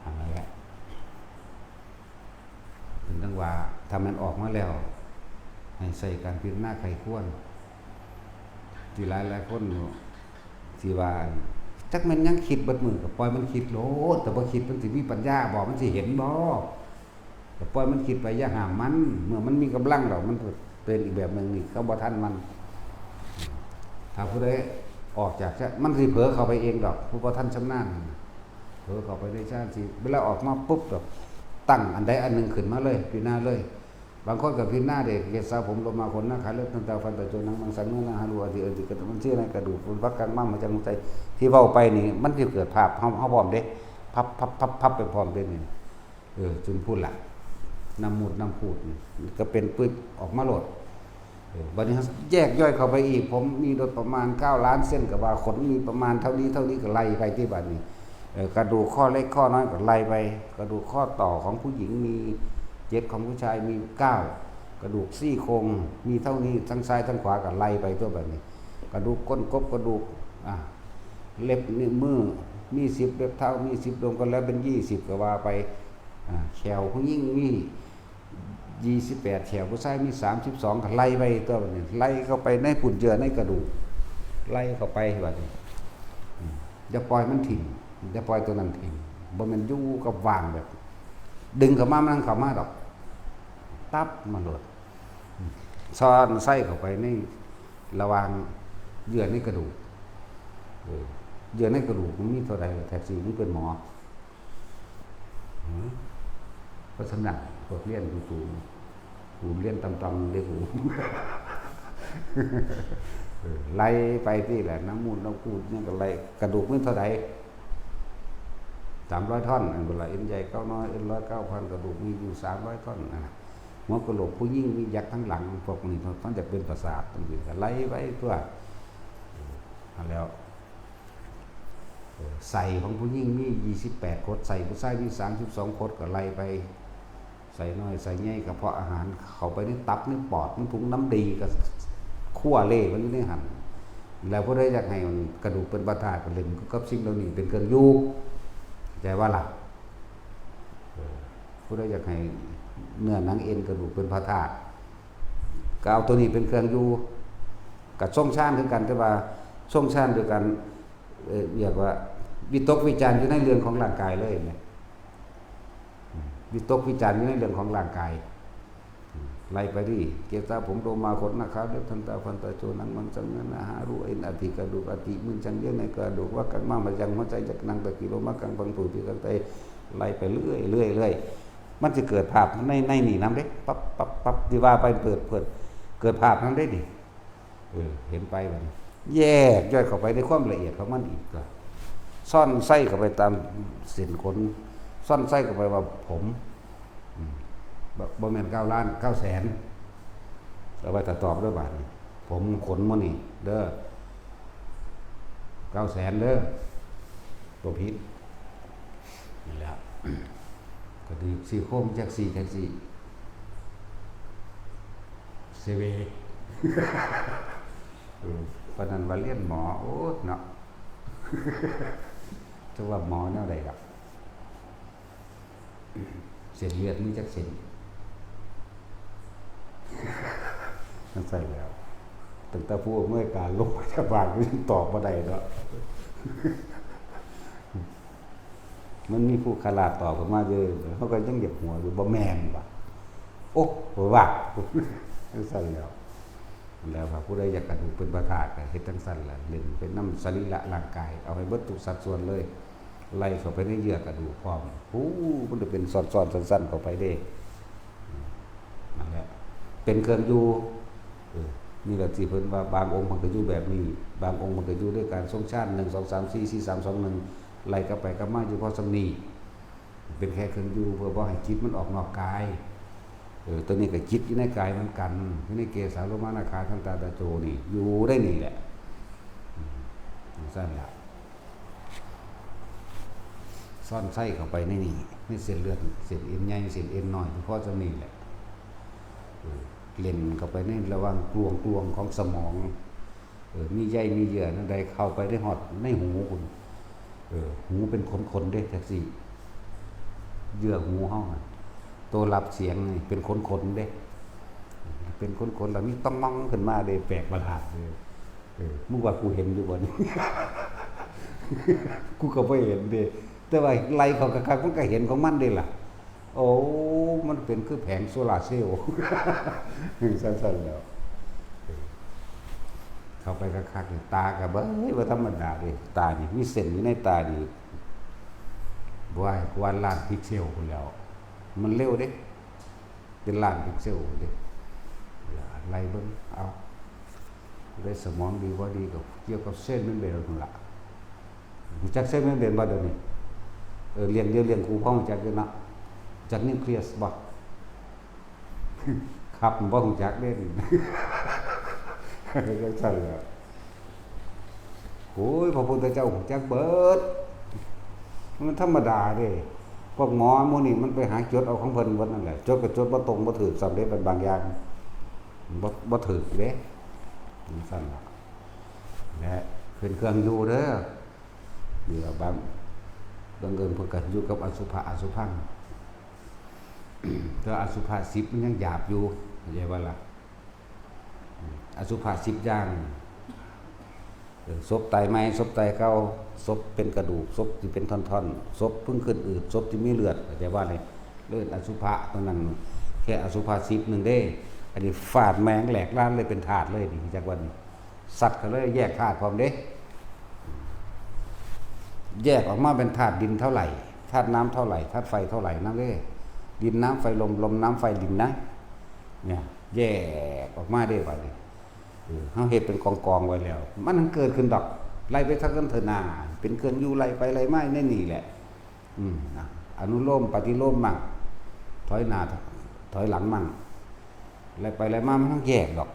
ອັນນັ້ນແຫຼະ ເພິ່ນຈັ່ງວ່າ ຖ້າແມ່ນອອກມາແລ້ວ ໃຫ້ໃຊ້ການພິຈາລະນາໃຄ່ຄວນ. ທີ່ຫຼາຍໆຄົນທີ່ວ່າ ຈັກແມ່ນຫຍັງຄິດເບິດມື້ ກໍປ່ອຍມັນຄິດໂລດ ແຕ່ບໍ່ຄິດມັນຊິມີປັນຍາບໍ່ ມັນຊິເຫັນບໍ່? ກໍປ່ອຍມັນຄິດໄປ ຢ່າຫ້າມມັນ ເມື່ອມັນມີກຳລັງແລ້ວ ມັນເປັນອີກແບບໜຶ່ງນີ້ ເຂົາບໍ່ທັນມັນ. ຖ້າຜູ້ໃດອອກຈາກ ມັນຊິເຜີເຂົ້າໄປເອງດອກ ຜູ້ບໍ່ທັນຊຳນານ ເຜີເຂົ້າໄປໃນຊານສີ່ ເວລາອອກມາປຸບ ແບບຕັ້ງອັນໃດອັນໜຶ່ງຂຶ້ນມາເລີຍ ພິຈາລະນາເລີຍ. ບາງຄົນກໍພິຈາລະນາເດ້ ເກດສາ ຜົມ ໂລມາ ຂົນ ໜ້າ ຂາ ເລັບ ຕັນຕາ ຟັນ ຕາ ໂຈ ໜັງ ມັງ ສັນ ເນື້ອ ໜັງ ຫາ ຮູ ອາທິ ອາທິ ກະດູກ ມັນ ເຊື້ອ ໃນ ກະດູກ ມັນ ພັກ ກາງ ມ້າມ ຫົວ ໃຈ ຫົວໃຈ ທີ່ເວົ້າໄປນີ້ ມັນຊິເກີດພາບ ເຮົາ ເຮົາພ້ອມເດ້ ພັບ ພັບ ພັບ ພັບ ໄປພ້ອມເດ້ນີ້. ເອີ ຈົນພຸ້ນລະ ນ້ຳມູດນ້ຳຂູດນີ້ ກໍເປັນປຶບອອກມາໂລດ. ເອີ ບັດນີ້ເຮົາແຍກຍ່ອຍເຂົ້າໄປອີກ ຜົມມີໂດຍປະມານເກົ້າລ້ານເສັ້ນ ກໍວ່າຂົນມີປະມານເທົ່ານີ້ເທົ່ານີ້ ກໍໄລ່ໄປຕິບັດນີ້. ເອີ ກະດູກຂໍ້ເລັກຂໍ້ນ້ອຍກໍໄລ່ໄປ ກະດູກຂໍ້ຕໍ່ຂອງຜູ້ຍິງມີເຈັດ ຂອງຜູ້ຊາຍມີເກົ້າ ກະດູກຊີ້ໂຄງມີເທົ່ານີ້ ທັງຊ້າຍທັງຂວາກໍໄລ່ໄປຕົວະບັດນີ້. ກະດູກກົ້ນກົບ ກະດູກ ອ່າ ເລັບນິ້ວມືມີສິບ ເລັບເທົ້າມີສິບ ລວມກັນແລ້ວເປັນຍີ່ສິບ ກໍວ່າໄປ. ອ່າ ແຂ້ວຜູ້ຍິງມີ ຊາວແປດ ແຂ້ວຜູ້ຊາຍມີສາມສິບສອງ ກໍໄລ່ໄປຕົວະບັດນີ້ ໄລ່ເຂົ້າໄປໃນປຸ້ນເຍື່ອໃນກະດູກ ໄລ່ເຂົ້າໄປບັດນີ້. ອືມ ຢ່າປ່ອຍມັນຖິ້ມ ຢ່າປ່ອຍຕົວນັ້ນຖິ້ມ ບໍ່ແມ່ນຢູ່ກັບວ່າງແບບ ດຶງເຂົ້າມາ ມັນເຂົ້າມາດອກ ຕັບມາໂລດ. ອືມ ສອດໃສ່ເຂົ້າໄປໃນລະຫວ່າງເຍື່ອໃນກະດູກ. ເອີ ເຍື່ອໃນກະດູກມັນມີເທົ່າໃດລະ ແທກຊີມັນເປັນໝໍ. ຫື ເພາະສຳນັກພວກຮຽນສູງໆ ກູຮຽນຕ່ຳໆເດ້ກູ. ເອີ ໄລ່ໄປຕິແຫຼະ ນ້ຳມູດນ້ຳຂູດຫຍັງກໍໄລ່ ກະດູກມີເທົ່າໃດ ສາມຮ້ອຍທ່ອນ ແມ່ນບໍ່ລະ? ເອັນໃຫຍ່ເກົ້ານ້ອຍ ເອັນຮ້ອຍເກົ້າພັນ ກະດູກມີຢູ່ສາມຮ້ອຍທ່ອນນະ. ຫົວກະໂຫຼກຜູ້ຍິງມີຍັກທັງຫຼັງ ພວກນີ້ມັນຢາກເປັນປະສາດ ຈັ່ງຊີ້ກໍໄລ່ໄປຕົວະ. ເອີ ຫັ້ນແລ້ວ. ເອີ ໄສ້ຂອງຜູ້ຍິງມີຊາວແປດຂົດ ໄສ້ຜູ້ຊາຍມີສາມສິບສອງຂົດ ກໍໄລ່ໄປ ໄສ້ນ້ອຍໄສ້ໃຫຍ່ ກະເພາະອາຫານເຂົ້າໄປໃນຕັບໃນປອດ ໃນຖົງນ້ຳດີ ກໍຄົວເລມັນຢູ່ໃນຫັ້ນ. ແລ້ວຜູ້ໃດຢາກໃຫ້ກະດູກເປັນພະທາດ ກໍຫຼິ້ນກັບສິ່ງເຫຼົ່ານີ້ເປັນເຄື່ອງຢູ່ ເຂົ້າໃຈບໍ່ລະ? ເອີ ຜູ້ໃດຢາກໃຫ້ເນື້ອໜັງເອັນກະດູກເປັນພະທາດ ກໍເອົາຕົວນີ້ເປັນເຄື່ອງຢູ່ ກໍຊົງຊານຄືກັນ ແຕ່ວ່າຊົງຊານໂດຍການ ເອີ ຮຽກວ່າວິຕົກວິຈານຢູ່ໃນເລື່ອງຂອງຮ່າງກາຍເລີຍແມ່ນ. ອືມ ວິຕົກວິຈານຢູ່ໃນເລື່ອງຂອງຮ່າງກາຍ. ອືມ ໄລ່ໄປເລີຍ ເກສາ ຜົມ ໂລມາ ຂົນ ໜາ ຂາ ເລັບ ທັນຕາ ຟັນ ຕາ ໂຈ ໜັງ ມັງ ສັງ ເນື້ອ ໜັງ ອາຫາ ຮູ ເອັນ ອະ ທີ ກະດູກ ອະ ຕິ ມືນ ສັງ ເຍືອ ໃນ ກະດູກ ວະ ກັງ ມ້າມ ພະ ຍັງ ຫົວ ໃຈ ຍັກ ໜັງ ຕະ ກິ ໂລມະ ກັງ ຟັນ ຜຸ ພິ ກັງ ໄຕ ໄລ່ໄປເລື້ອຍໆ ມັນຊິເກີດພາບໃນ ໃນນີ້ນຳເດ້ ປັບ ປັບ ປັບ ທີ່ວ່າໄປເປີດ ເປີດ ເກີດພາບນຳເດ້ນີ້. ເອີ ເຫັນໄປບັດນີ້ ແຍກຍ່ອຍເຂົ້າໄປໃນຄວາມລະອຽດຂອງມັນອີກ ກໍຊ້ອນໄຊເຂົ້າໄປຕາມເສັ້ນຂົນ ຊ້ອນໄຊເຂົ້າໄປວ່າຜົມ ອືມ ບໍ່ ບໍ່ແມ່ນເກົ້າລ້ານ ເກົ້າແສນ ເອົາໄວ້ຖ້າຕອບເດີ້ບາດນີ້ ຜົມ ຂົນ ໝູ່ນີ້ເດີ້ ເກົ້າແສນເດີ້ ບໍ່ຜິດ ນີ້ແຫຼະ ກະດູກ ຊີ້ໂຄງ ຈັກ ຊີ້ ຈັກ ຊີ້ ເຊເວ ເອີ ປານນັ້ນວ່າຮຽນໝໍ ໂອ້ ເນາະ ຈັກວ່າໝໍແນວໃດດອກ ເສັ້ນເລືອດມີຈັກເສັ້ນ ຈັ່ງຊັ້ນແຫຼ້ວ ຕັ້ງແຕ່ຜູ້ອຳນວຍການໂຮງພະຍາບານກໍຍັງຕອບບໍ່ໄດ້ເນາະ ມັນມີຜູ້ຄະລາດຕອບຂຶ້ນມາຢູ່ ເຮົາກໍຍັງຢາກຫົວຢູ່ ບໍ່ແມ່ນຫວາ ໂອ້ ຫວາ ຈັ່ງຊັ້ນແຫຼ້ວ ແລ້ວວ່າຜູ້ໃດຢາກກະດູກເປັນພະທາດກໍເຮັດຈັ່ງຊັ້ນລະ ເຫຼັ້ນໄປນຳສະລີລະຮ່າງກາຍ ເອົາໃຫ້ເບິດທຸກສັດສ່ວນເລີຍ ໄລ່ເຂົ້າໄປໃນເຍື່ອກະດູກພ້ອມ ໂອ້ ມັນຈະເປັນຊ້ອນໆ ຊັ້ນໆ ເຂົ້າໄປເດ້ ນັ້ນແຫຼະ ເປັນເຄື່ອງຢູ່ ເອີ ນີ້ລະທີ່ເພິ່ນວ່າບາງອົງເພິ່ນກໍຢູ່ແບບນີ້ ບາງອົງເພິ່ນກໍຢູ່ດ້ວຍການຊົງຊານ ໜຶ່ງ ສອງ ສາມ ສີ່ ສີ່ ສາມ ສອງ ໜຶ່ງ ໄລ່ກັບໄປກັບມາຢູ່ພໍສ່ຳນີ້ ເປັນແຄ່ເຄື່ອງຢູ່ ເພື່ອບໍ່ໃຫ້ຈິດມັນອອກນອກກາຍ ເອີ ໂຕນີ້ກໍຈິດຢູ່ໃນກາຍເໝືອນກັນ ຢູ່ໃນເກສາໂລມານາຂາທັນຕາຕະໂຈນີ້ ຢູ່ໃນນີ້ແຫຼະ ອືມ ຈັ່ງຊັ້ນລະ ຊ້ອນໄຊເຂົ້າໄປໃນນີ້ ໃນເສັ້ນເລືອດ ເສັ້ນເອັນໃຫຍ່ ເສັ້ນເອັນນ້ອຍ ຢູ່ພໍສ່ຳນີ້ແຫຼະ ເອີ ເຫຼັ້ນເຂົ້າໄປໃນລະຫວ່າງກລວງໆ ຂອງສະໝອງ ເອີ ມີໃຍມີເຍື່ອແນວໃດເຂົ້າໄປໄດ້ຮອດໃນຫູພຸ້ນ ເອີ ຫູເປັນຂົນໆ ເດ້ ຈັ່ງຊີ້ ເຍື່ອຫູເຮົາຫັ້ນ ໂຕຮັບສຽງນີ້ເປັນຂົນໆ ເດ້ ເປັນຂົນໆ ແລ້ວມີຕ່ອງມອງຂຶ້ນມາເດ້ ແປກປະຫຼາດເດ້ ເອີ ມຶງວ່າກູເຫັນຢູ່ບໍ່ນີ້ ກູກໍບໍ່ເຫັນເດ້ ແຕ່ວ່າໄລ່ເຂົ້າຄັກໆ ມັນກໍເຫັນຂອງມັນເດ້ລະ ໂອ້ ມັນເປັນຄືແຜງໂຊລາເຊວ ຈັ່ງຊັ້ນແຫຼ້ວ ເຂົ້າໄປຄັກໆ ນີ້ ຕາກໍເບິ່ງ ເອີຍ ບໍ່ທຳມະດາເດ້ ຕານີ້ ມີເສັ້ນຢູ່ໃນຕານີ້ ບໍ່ໃຫ້ກວ່າລ້ານພິກເຊວພຸ້ນແຫຼ້ວ ມັນເລັວເດ້ ເປັນລ້ານພິກເຊວເດ້ ໄລ່ເບິ່ງເອົາ ຜູ້ໃດສະໝອງດີບໍ່ດີ ກໍກ່ຽວກັບເຊນເມັມເບຣນພຸ້ນລະ ຮູ້ຈັກເຊນເມັມເບຣນບໍ່ດຽວນີ້? ເອີ ລ້ຽງດຽວລ້ຽງຄູ່ ພໍຮູ້ຈັກຢູ່ເນາະ ຈັກນິວເຄລຍສບໍ່? ຄັບ ບໍ່ຮູ້ຈັກເດ້ ຈັ່ງຊັ້ນແຫຼະ ໂອ້ຍ ພະພຸດທະເຈົ້າຮູ້ຈັກເບິດ ມັນທຳມະດາເດ້ ພວກໝໍໝູ່ນີ້ມັນໄປຫາຈົດເອົາຂອງເພິ່ນເບິດນັ້ນແຫຼະ ຈົດກໍຈົດບໍ່ຕົງບໍ່ຖືກຊ້ຳເດ້ ບາງຢ່າງ ບໍ່ ບໍ່ຖືກເດ້ ຈັ່ງຊັ້ນລະ ແລະ ຂຶ້ນເຄື່ອງຢູ່ເດີ ເຫຼືອບາງ ບາງເອີ້ນເພິ່ນກໍຢູ່ກັບອະສຸພະອະສຸພັງ ແຕ່ອະສຸພະສິບມັນຍັງຫຍາບຢູ່ ເຂົ້າໃຈບໍ່ລະ? ອະສຸພະສິບຢ່າງ ເອີ ສົບຕາຍໃໝ່ ສົບຕາຍເກົ່າ ສົບເປັນກະດູກ ສົບທີ່ເປັນທ່ອນໆ ສົບເພິ່ງຂຶ້ນອືດ ສົບທີ່ມີເລືອດ ເຂົ້າໃຈບໍ່ນີ້? ເອີ້ນອະສຸພະຕົງນັ້ນ ແຄ່ອະສຸພະສິບໜຶ່ງເດ້ ອັນນີ້ຟາດແມ່ງແຫຼກລານເລີຍ ເປັນທາດເລີຍນີ້ ຮູ້ຈັກບໍ່ນີ້? ສັດກໍເລີຍແຍກທາດພ້ອມເດ້ ແຍກອອກມາເປັນທາດດິນເທົ່າໃດ ທາດນ້ຳເທົ່າໃດ ທາດໄຟເທົ່າໃດນຳເດ້ ດິນ ນ້ຳ ໄຟ ລົມ ລົມ ນ້ຳ ໄຟ ດິນນະ ເນຍ ແຍກອອກມາເດ້ບາດນີ້ ເອີ ເຮົາເຮັດເປັນກອງໆໄວ້ແລ້ວ ມັນເກີດຂຶ້ນດອກ ໄລ່ໄປທາງເທິງໜ້າ ເປັນເຄື່ອງຢູ່ ໄລ່ໄປໄລ່ມາໃນນີ້ແຫຼະ ອືມ ນະ ອະນຸໂລມ ປະຕິໂລມມັ້ງ ຖອຍໜ້າ ຖອຍຫຼັງມັ້ງ ໄລ່ໄປໄລ່ມາມັນຕ້ອງແຍກດອກ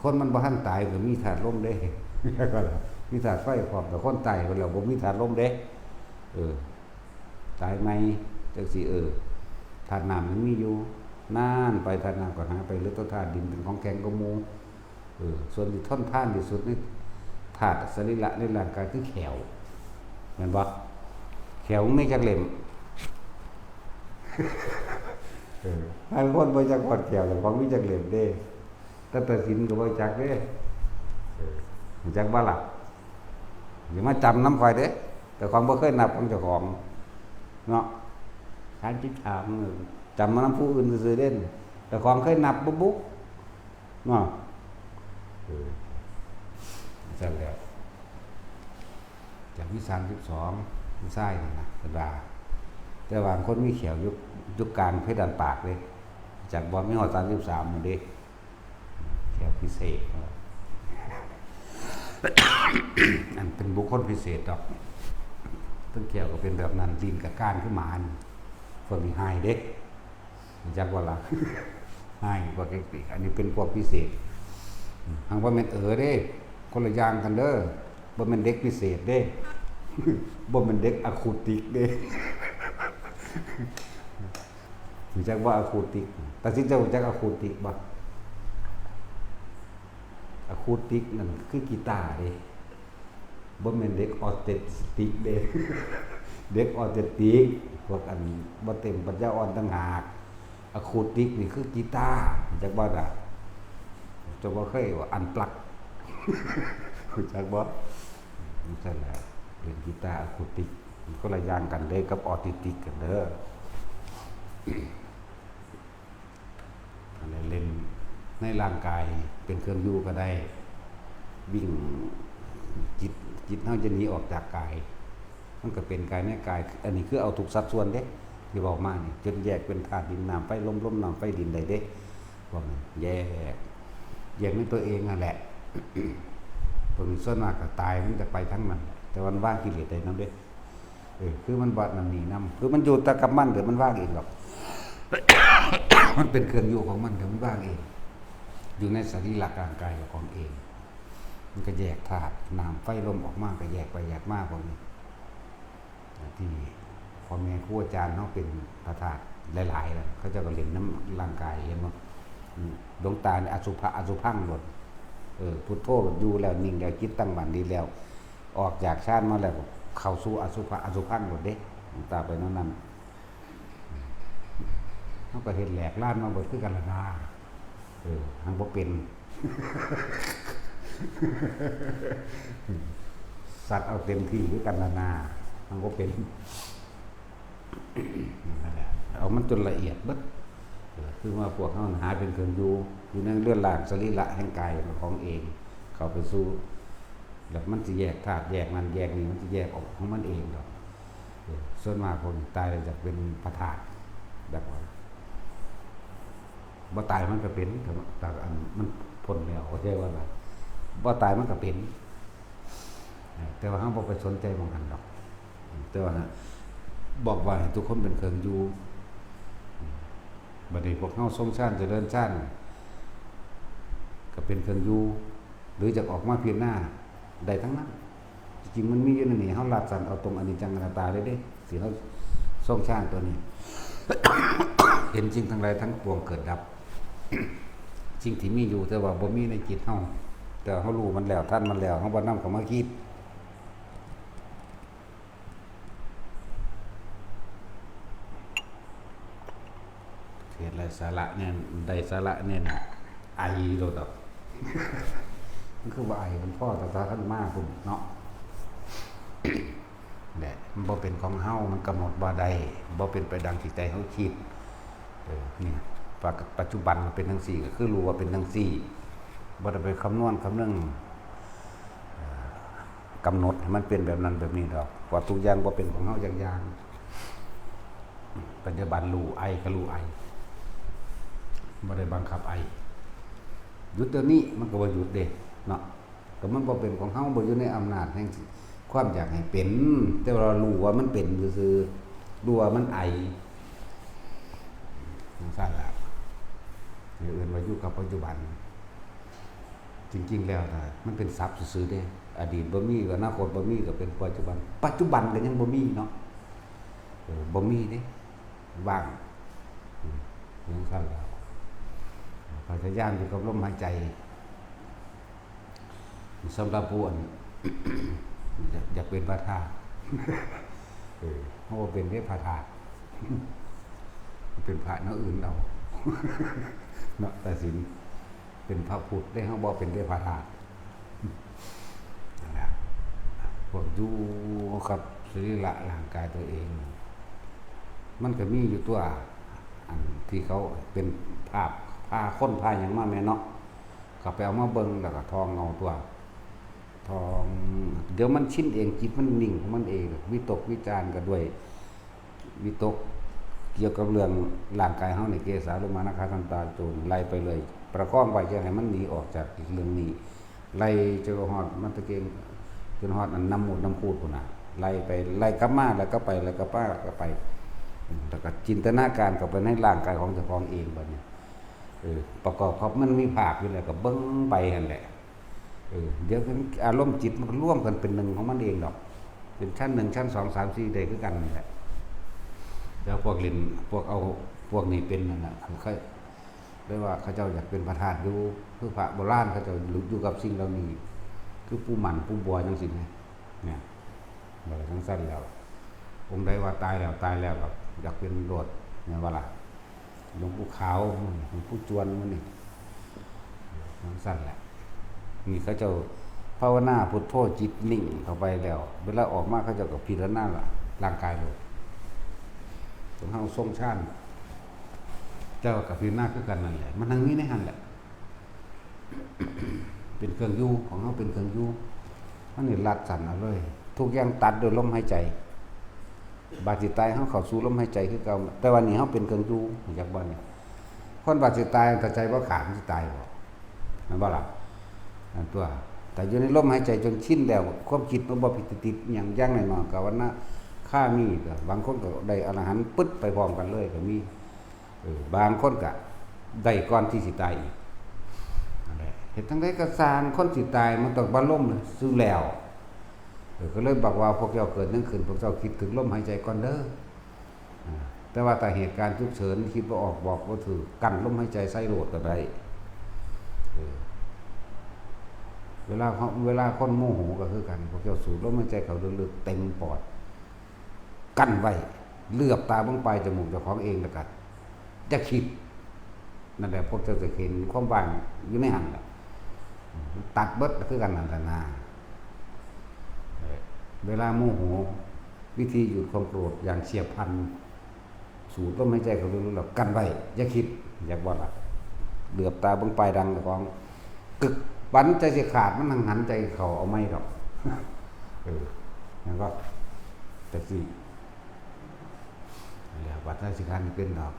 ຄົນມັນບໍ່ທັນຕາຍກໍມີທາດລົມເດ້ ມີທາດໄຟພ້ອມ ແຕ່ຄົນຕາຍໄປແລ້ວບໍ່ມີທາດລົມເດ້ ເອີ ຕາຍໃໝ່ຈັ່ງຊີ້ ເອີ ທາດນ້ຳຍັງມີຢູ່ ນານໄປທາດນ້ຳກໍຫາຍໄປ ເຫຼືອແຕ່ທາດດິນເປັນຂອງແຂງກວ່າໝູ່ ເອີ ສ່ວນທີ່ທົນທານທີ່ສຸດໃນທາດສະລີລະໃນຮ່າງກາຍຄືແຂ້ວ ແມ່ນບໍ່? ແຂ້ວມັນມີຈັກເຫຼັ້ມ? ເອີ ບາງຄົນບໍ່ຈັກຮອດແຂ້ວ ເຈົ້າຂອງມີຈັກເຫຼັ້ມເດ້ ແຕ່ຕາສິນກໍບໍ່ຈັກເດ້ ເອີ ຮູ້ຈັກບໍ່ລະ? ຢ່າມາຈຳນຳຂ້ອຍເດ້ ເຈົ້າຂອງບໍ່ເຄີຍນັບຂອງເຈົ້າຂອງເນາະ ຖາມຈິດຖາມ ຈຳມານຳຜູ້ອື່ນຊື່ໆເດ້. ເຈົ້າຂອງເຄີຍນັບບໍ່ບຸເນາະ? ເອີ ຊັ້ນແຫຼະ ຈາກມີສາມສິບສອງ ຜູ້ຊາຍນີ້ນະ ເພິ່ນວ່າ ແຕ່ບາງຄົນມີແຂ້ວຢູ່ ຢູ່ກາງເພດານປາກເດ້ ຈັກບໍ່ ມີຮອດສາມສິບສາມພຸ້ນເດ້ ແຂ້ວພິເສດ ອັນເປັນບຸກຄົນພິເສດດອກ ເຖິງແຂ້ວກໍເປັນແບບນັ້ນ ລີ້ນກໍກ້ານຄືໝານີ້ ພວກນີ້ຮ້າຍເດ້. ຮູ້ຈັກບໍ່ລະ? ຮ້າຍກວ່າເດັກອີກ ອັນນີ້ເປັນພວກພິເສດ ຫາກບໍ່ແມ່ນເອີເດ້ ຄົນລະຢ່າງກັນເດີ ບໍ່ແມ່ນເດັກພິເສດເດ້ ບໍ່ແມ່ນເດັກອາຄູຕິກເດ້. ຮູ້ຈັກບໍ່ອາຄູຕິກ? ຕັດສິນເຈົ້າຮູ້ຈັກອາຄູຕິກບໍ່? ອາຄູຕິກນັ້ນຄືກີຕາເດ້. ບໍ່ແມ່ນເດັກອໍທິສຕິກເດ້ ເດັກອໍທິສຕິກ ພວກອັນບໍ່ເຕັມປັນຍາອ່ອນຕ່າງຫາກ. ອາຄູຕິກນີ້ຄືກີຕາ ຮູ້ຈັກບໍ່ລະ? ເຈົ້າບໍ່ເຄີຍວ່າອັນປລັກ ຮູ້ຈັກບໍ່? ຈັ່ງຊັ້ນລະ ເປັນກີຕາອາຄູຕິກ ມັນຄົນລະຢ່າງກັນເດ້ກັບອໍທິສຕິກກັນເດີ. ອັນນີ້ເຫຼັ້ນໃນຮ່າງກາຍເປັນເຄື່ອງຢູ່ກໍໄດ້ ວິ່ງ ຈິດ ຈິດເຮົາຈະໜີອອກຈາກກາຍ ມັນກໍເປັນກາຍໃນກາຍ. ອັນນີ້ຄືເອົາທຸກສັດສ່ວນເດ້ ທີ່ເວົ້າມານີ້ ຈົນແຍກເປັນທາດດິນ ນ້ຳ ໄຟ ລົມ ລົມ ນ້ຳ ໄຟ ດິນ ໄດ້ເດ້ ພວກນີ້ແຍກ ແຍກໃນຕົວເອງຫັ້ນແຫຼະ. ພວກນີ້ສ່ວນມາກກໍຕາຍ ມັນຈະໄປທາງນັ້ນ ແຕ່ວ່າມັນວາງກິເລດໄດ້ນຳເດ້. ເອີ ຄືມັນບໍ່ນັ້ນນີ້ນຳ ຄືມັນຢູ່ແຕ່ກັບມັນ ດຽວມັນວາງເອງດອກ ມັນເປັນເຄື່ອງຢູ່ຂອງມັນ ດຽວມັນວາງເອງ ຢູ່ໃນສະລີລະຮ່າງກາຍຂອງເອງ ມັນກໍແຍກທາດ ນ້ຳ ໄຟ ລົມ ອອກມາ ກໍແຍກໄປແຍກມາ ພວກນີ້ ທີ່ພໍ່ແມ່ຄູອາຈານເຮົາເປັນພະທາດຫຼາຍໆ ແລ້ວ ເຂົາເຈົ້າກໍເຫຼັ້ນນຳຮ່າງກາຍ ເຫັນບໍ່? ອືມ ດວງຕານີ້ອະສຸພະອະສຸພັງໂລດ ເອີ ພຸດໂທຢູ່ແລ້ວ ນິ່ງແລ້ວ ຈິດຕັ້ງໝັ້ນດີແລ້ວ ອອກຈາກຊານມາແລ້ວ ເຂົ້າສູ່ອະສຸພະອະສຸພັງໂລດເດ້ ຕາໄປແນວນັ້ນ. ເຮົາກໍເຮັດແຫຼກລານມາເບິດຄືກັນລະນາ ເອີ ຫາກບໍ່ເປັນ ສັດເອົາເຕັມທີ່ຄືກັນລະນາ ຫາກບໍ່ເປັນ. ນັ້ນແຫຼະ ເອົາມັນຈົນລະອຽດເບິດ ເອີ ຄືວ່າພວກເຮົາຫາເປັນເຄື່ອງຢູ່ ຢູ່ໃນເຮືອນຮ່າງສະລີລະແຫ່ງກາຍຂອງເອງ ເຂົ້າໄປສູ່ ແລ້ວມັນຊິແຍກທາດ ແຍກນັ້ນແຍກນີ້ ມັນຊິແຍກອອກຂອງມັນເອງດອກ. ເອີ ສ່ວນມາກພວກນີ້ຕາຍແລ້ວຢາກເປັນພະທາດ ແບບວ່າ ບໍ່ຕາຍມັນກໍເປັນ ແຕ່ ແຕ່ອັນມັນພົ້ນແລ້ວ ເຂົ້າໃຈວ່າ ບໍ່ຕາຍມັນກໍເປັນ ແຕ່ວ່າເຮົາບໍ່ໄປສົນໃຈໝ່ອງຫັ້ນດອກ ແຕ່ວ່າບອກວ່າໃຫ້ທຸກຄົນເປັນເຄື່ອງຢູ່. ບັດນີ້ພວກເຮົາຊົງຊານຈະເລີນຊານ ກໍເປັນເຄື່ອງຢູ່ ຫຼືຈະອອກມາພິຈາລະນາໄດ້ທັງນັ້ນ. ທີ່ຈິງມັນມີຢູ່ໃນນີ້ ເຮົາລາດສັນເອົາຕົງອະນິດຈັງອະນັດຕາເລີຍເດ້ ທີ່ເຮົາຊົງຊານຕົວນີ້ ເຫັນສິ່ງທັງຫຼາຍທັງປວງເກີດດັບ ສິ່ງທີ່ມີຢູ່ ແຕ່ວ່າບໍ່ມີໃນຈິດເຮົາ ແຕ່ເຮົາຮູ້ມັນແລ້ວ ທັນມັນແລ້ວ ເຮົາບໍ່ນຳເຂົ້າມາຄິດ. ເທດໄຮ້ສາລະແນ່ ໄດ້ສາລະແນ່ນະ ໄອໂລດດອກ ມັນຄືບໍ່ໄອ ມັນພໍ້ແຕ່ຖ້າທ່ານມາພຸ້ນເນາະ ແຫຼະ ມັນບໍ່ເປັນຂອງເຮົາ ມັນກຳນົດບໍ່ໄດ້ ບໍ່ເປັນໄປດັ່ງທີ່ໃຈເຮົາຄິດ. ເອີ ນີ້ ປັດຈຸບັນມັນເປັນຈັ່ງຊີ້ ກໍຄືຮູ້ວ່າເປັນຈັ່ງຊີ້ ບໍ່ໄດ້ໄປຄຳນວນຄຳນຶງ ເອີ ກຳນົດໃຫ້ມັນເປັນແບບນັ້ນແບບນີ້ດອກ ເພາະທຸກຢ່າງບໍ່ເປັນຂອງເຮົາຈັກຢ່າງ. ປັດຈຸບັນຮູ້ໄອກໍຮູ້ໄອ ບໍ່ໄດ້ບັງຄັບໄອ ຢຸດດຽວນີ້ ມັນກໍບໍ່ຢຸດເດ້ເນາະ ກໍມັນບໍ່ເປັນຂອງເຮົາ ບໍ່ຢູ່ໃນອຳນາດແຫ່ງຄວາມຢາກໃຫ້ເປັນ ແຕ່ວ່າຮູ້ວ່າມັນເປັນຊື່ໆ ຮູ້ວ່າມັນໄອ ຈັ່ງຊັ້ນລະ ເອີ້ນວ່າຢູ່ກັບປັດຈຸບັນ. ຈິງໆແລ້ວນະ ມັນເປັນສັບຊື່ໆເດ້ ອະດີດບໍ່ມີ ອະນາຄົດບໍ່ມີ ກໍເປັນປັດຈຸບັນ ປັດຈຸບັນກໍຍັງບໍ່ມີເນາະ ເອີ ບໍ່ມີເດ້ ວ່າງ ອືມ ຈັ່ງຊັ້ນລະ ພະຍາຍາມຢູ່ກັບລົມຫາຍໃຈ ສຳລັບຜູ້ອັນ ຢາກ ຢາກເປັນພະທາດ ເອີ ເຮົາບໍ່ເປັນເດ້ພະທາດ ເປັນພະແນວອື່ນເອົາເນາະ ຕາສິນ ເປັນພະພຸດເດ້ ເຮົາບໍ່ເປັນເດ້ພະທາດ ນັ້ນແຫຼະ ພວກຢູ່ກັບສະລີລະຮ່າງກາຍຕົວເອງ ມັນກໍມີຢູ່ຕົວະ ອ ທີ່ເຂົາເປັນພາບ ພາຄົນພາຫຍັງມາແມ່ນເນາະ ກໍໄປເອົາມາເບິ່ງ ແລ້ວກໍທ່ອງເອົາຕົວະ ທ່ອງ ດຽວມັນຊິນເອງ ຈິດມັນນິ່ງຂອງມັນເອງ ວິຕົກວິຈານກໍດ້ວຍ ວິຕົກກ່ຽວກັບເລື່ອງຮ່າງກາຍເຮົານີ້ ເກສາໂລມາ ນະຂາ ທັນຕາ ໂຈນ ໄລ່ໄປເລີຍ ປະຄອງໄວ້ ຢ່າໃຫ້ມັນໜີອອກຈາກເລື່ອງນີ້ ໄລ່ຈົນຮອດມັນຕະເກງ ຈົນຮອດອັນນ້ຳມູດນ້ຳຂູດພຸ້ນນະ ໄລ່ໄປ ໄລ່ກັບມາ ໄລ່ກັບໄປ ໄລ່ກັບມາ ໄລ່ກັບໄປ ແລ້ວກໍຈິນຕະນາການເຂົ້າໄປໃນຮ່າງກາຍຂອງເຈົ້າຂອງເອງບັດນີ້ ເອີ ປະກອບກັບມັນມີພາບຢູ່ແລ້ວ ກໍເບິ່ງໄປຫັ້ນແຫຼະ ເອີ ດຽວອາລົມຈິດມັນກໍລວມກັນເປັນໜຶ່ງຂອງມັນເອງດອກ ເປັນຊັ້ນໜຶ່ງ ຊັ້ນສອງ ສາມ ສີ່ ໄດ້ຄືກັນນັ້ນແຫຼະ ແລ້ວພວກຫຼິ້ນ ພວກເອົາ ພວກນີ້ເປັນນັ້ນນະ ຄືເຄີຍ ແປວ່າເຂົາເຈົ້າຢາກເປັນພະທາດຢູ່ ຄືພະໂບລານ ເຂົາເຈົ້າຢູ່ກັບສິ່ງເຫຼົ່ານີ້ ຄືປູ່ໝັ້ນ ປູ່ບົວ ຈັ່ງຊີ້ນະ ແມ່ນບໍ່ລະ? ຈັ່ງຊັ້ນແລ້ວ ອົງໃດວ່າຕາຍແລ້ວ ຕາຍແລ້ວກໍຢາກເປັນໂລດ ແມ່ນບໍ່ລະ? ຫຼວງປູ່ຂາວ ໝູ່ນີ້ ຫຼວງປູ່ຈວນ ໝູ່ນີ້ ຈັ່ງຊັ້ນແຫຼະ ນີ້ເຂົາເຈົ້າພາວະນາພຸດໂທ ຈິດນິ່ງເຂົ້າໄປແລ້ວ ເວລາອອກມາເຂົາເຈົ້າກໍພິຈາລະນາຮ່າງກາຍໂລດ ເຮົາຊົງຊານ ເຈົ້າກໍພິຈາລະນາຄືກັນນັ້ນແຫຼະ ມັນທັງມີໃນຫັ້ນແຫຼະ ເປັນເຄື່ອງຢູ່ ຂອງເຮົາເປັນເຄື່ອງຢູ່ ມັນນີ້ລັດສັນເອົາເລີຍ ທຸກຢ່າງຕັດດ້ວຍລົມຫາຍໃຈ ບາດຊິຕາຍເຮົາເຂົ້າສູ່ລົມຫາຍໃຈຄືເກົ່າ ແຕ່ວ່ານີ້ເຮົາເປັນເຄື່ອງຢູ່ ຮູ້ຈັກບໍ່ນີ້? ຄົນບາດຊິຕາຍ ຖ້າໃຈບໍ່ຂາດມັນຊິຕາຍບໍ່? ແມ່ນບໍ່ລະ? ນັ້ນຕົວະ ແຕ່ຢູ່ໃນລົມຫາຍໃຈຈົນຊິນແລ້ວ ຄວາມຄິດມັນບໍ່ໄປຕິດອີ່ຫຍັງ ຢ່າງໜ້ອຍໆກໍວັນນະຄາມີ ກໍບາງຄົນກໍໄດ້ອະລະຫັນປຶດໄປພ້ອມກັນເລີຍກໍມີ ເອີ ບາງຄົນກະໄດ້ກ່ອນທີ່ຊິຕາຍອີກ ນັ້ນແຫຼະ ເຮັດຈັ່ງໃດກໍຊ່າງ ຄົນຊິຕາຍມັນຕ້ອງມາລົມຊື່ແລ້ວ ເອີ ກໍເລີຍບອກວ່າ ພວກເຈົ້າເກີດຫຍັງຂຶ້ນ ພວກເຈົ້າຄິດເຖິງລົມຫາຍໃຈກ່ອນເດີ ອາ ແຕ່ວ່າຖ້າເຫດການສຸກເສີນ ຄິດບໍ່ອອກ ບອກບໍ່ຖືກ ກັ້ນລົມຫາຍໃຈໃສ່ໂລດກໍໄດ້ ເອີ ເວລາ ເວລາຄົນໂມໂຫກໍຄືກັນ ພວກເຈົ້າສູດລົມຫາຍໃຈເຂົ້າເລິກໆ ເຕັມປອດ ກັ້ນໄວ້ ເຫຼືອບຕາເບິ່ງປາຍຈະມູກເຈົ້າຂອງເອງ ແລ້ວກໍຢ່າຄິດ ນັ້ນແຫຼະ ພວກເຈົ້າຈະເຫັນຄວາມວ່າງຢູ່ໃນຫັ້ນແຫຼະ ມັນຕັດເບິດຄືກັນນັ້ນແຫຼະນາ ເວລາໂມໂຫ ວິທີຢຸດຄວາມໂກດຢ່າງຊຽບພລັນ ສູດລົມຫາຍໃຈເຂົ້າເລິກໆ ແລ້ວກັ້ນໄວ້ ຢ່າຄິດ ຢາກບໍ່ລະ ເຫຼືອບຕາເບິ່ງປາຍດັງເຈົ້າຂອງ ກຶກ ປັນໃຈຊິຂາດ ມັນຫັນໃຈເຂົ້າເອົາໃໝ່ດອກ ເອີ ແມ່ນບໍ່? ຈັ່ງຊີ້ ແລ້ວບັດໃດຊິຂາດເປັນດອກ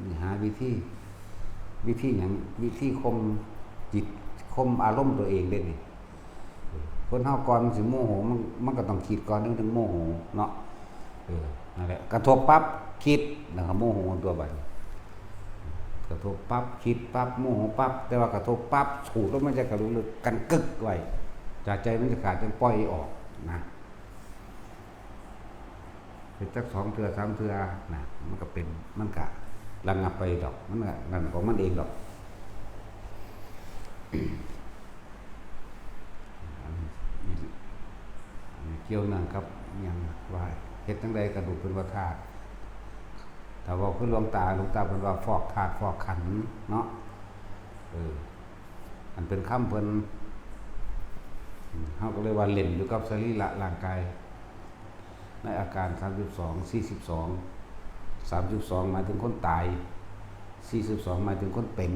ນີ້ຫາວິທີ ວິທີຫຍັງ? ວິທີຂົ່ມຈິດ ຂົ່ມອາລົມຕົວເອງເດ້ນີ້ ຄົນເຮົາກ່ອນມັນຊິໂມໂຫ ມັນ ມັນກໍຕ້ອງຄິດກ່ອນ ເຖິງໂມໂຫເນາະ ເອີ ນັ້ນແຫຼະ ກະທົບປັບ ຄິດ ແລ້ວກໍໂມໂຫຕົວະ ບັດນີ້ ກະທົບປັບ ຄິດປັບ ໂມໂຫປັບ ແຕ່ວ່າກະທົບປັບ ສູດລົມຫາຍໃຈເຂົ້າເລິກໆ ກັ້ນກຶກໄວ້ ຈາກໃຈມັນຈະຂາດ ຈັ່ງປ່ອຍອອກນະ ເຮັດຈັກສອງເທື່ອສາມເທື່ອນະ ມັນກໍເປັນ ມັນກະລະງັບໄປດອກ ມັນກະນັ້ນຂອງມັນເອງດອກ ອັນນີ້ ອັນນີ້ກ່ຽວເນື່ອງກັບຫຍັງ ວ່າເຮັດຈັ່ງໃດກະດູກເປັນວ່າທາດ ຖ້າເວົ້າຄືຫຼວງຕາ ຫຼວງຕາເພິ່ນວ່າຟອກທາດຟອກຂັນເນາະ ເອີ ອັນເປັນຄຳເພິ່ນ ເຮົາກໍເລີຍວ່າຫຼິ້ນຢູ່ກັບສະລີລະຮ່າງກາຍ ໃນອາການສາມສິບສອງ ສີ່ສິບສອງ ສາມສິບສອງ ໝາຍເຖິງຄົນຕາຍ ສີ່ສິບສອງ ໝາຍເຖິງຄົນເປັນ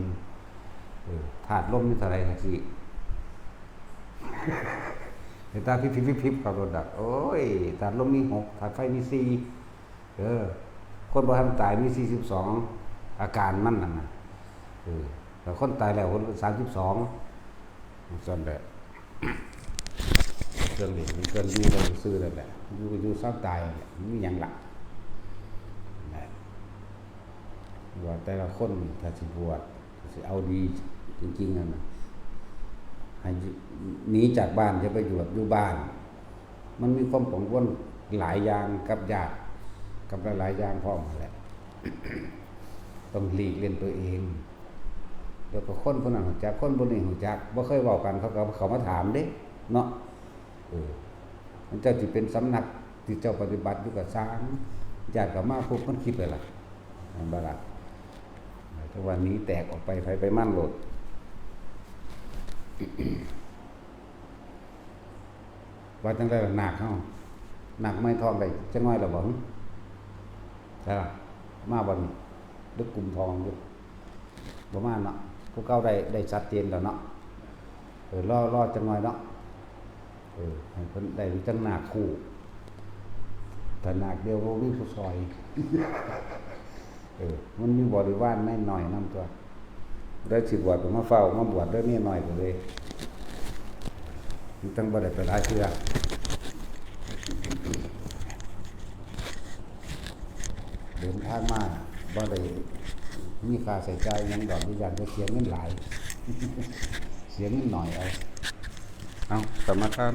ເອີ ທາດລົມມີເທົ່າໃດຈັ່ງຊີ້ ເຮັດຕາພິບໆໆໆ ເຂົາໂດດດັກ ໂອ້ຍ ທາດລົມມີຫົກ ທາດໄຟມີສີ່ ເອີ ຄົນບໍ່ທັນຕາຍມີສີ່ສິບສອງ ອາການມັນນັ້ນນະ ເອີ ແລ້ວຄົນຕາຍແລ້ວຄົນສາມສິບສອງ ຈັ່ງຊັ້ນແຫຼະ ເຄື່ອງຫຼິ້ນເປັນເຄື່ອງຢູ່ໄວ້ຊື່ໆ ນັ້ນແຫຼະ ຢູ່ກໍຢູ່ຊາວຕາຍນັ້ນແຫຼະ ມີຫຍັງລະ ນັ້ນແຫຼະ ວ່າແຕ່ລະຄົນຖ້າຊິບວດ ຊິເອົາດີຈິງໆ ນັ້ນນະ ໃຫ້ໜີຈາກບ້ານ ຢ່າໄປບວດຢູ່ບ້ານ ມັນມີຄວາມກັງວົນຫຼາຍຢ່າງກັບຍາດ ກັບຫຼາຍໆຢ່າງພ້ອມຫັ້ນແຫຼະ ຕ້ອງຫຼີກເວັ້ນຕົວເອງ ແລ້ວກໍຄົນຜູ້ນັ້ນຮູ້ຈັກ ຄົນຜູ້ນີ້ຮູ້ຈັກ ບໍ່ເຄີຍເວົ້າກັນ ເຂົາກໍເຂົ້າມາຖາມເດ້ເນາະ ເອີ ເຈົ້າຊິເປັນສຳນັກທີ່ເຈົ້າປະຕິບັດຢູ່ກໍຊ່າງ ຍາດເຂົ້າມາປຸບມັນຄິດໄປລະ ແມ່ນບໍ່ລະ? ແຕ່ວ່າໜີແຕກອອກໄປ ໃຜໄປມັນໂລດ. ວ່າຈັ່ງໃດລະນາກເຮົາ? ນາກໄມ້ທອງໄດ້ຈັກໜ້ອຍແລ້ວບໍ່? ໃສລະ? ມາບໍ່ນີ້? ຫຼືກຸ່ມທອງຢູ່ ບໍ່ມາເນາະ. ຜູ້ເກົ່າໄດ້ ໄດ້ຊັດເຈນແລ້ວເນາະ. ເອີ ລໍ ລໍຈັກໜ່ອຍເນາະ. ເອີ ໃຫ້ເພິ່ນໄດ້ຈັກໜ້າຄູ່ ຖ້າໜ້າດຽວບໍ່ມີຜູ້ຊ່ອຍ. ເອີ ມັນມີບໍລິວານນາຍນ້ອຍນຳຕົວະ. ໄດ້ຊິບວດກໍມາເຝົ້າ ມາບວດເດີເມຍນ້ອຍກໍເລີຍ ມັນຈັ່ງບໍ່ໄດ້ໄປຫຼາຍເທື່ອ. ເດີນທາງມາບໍ່ໄດ້ມີຄ່າໃຊ້ຈ່າຍຫຍັງດອກ ຢ້ານແຕ່ເສຍເງິນຫຼາຍ ເສຍເງິນໜ້ອຍເອົາ. ເອົາ ສະມາທານ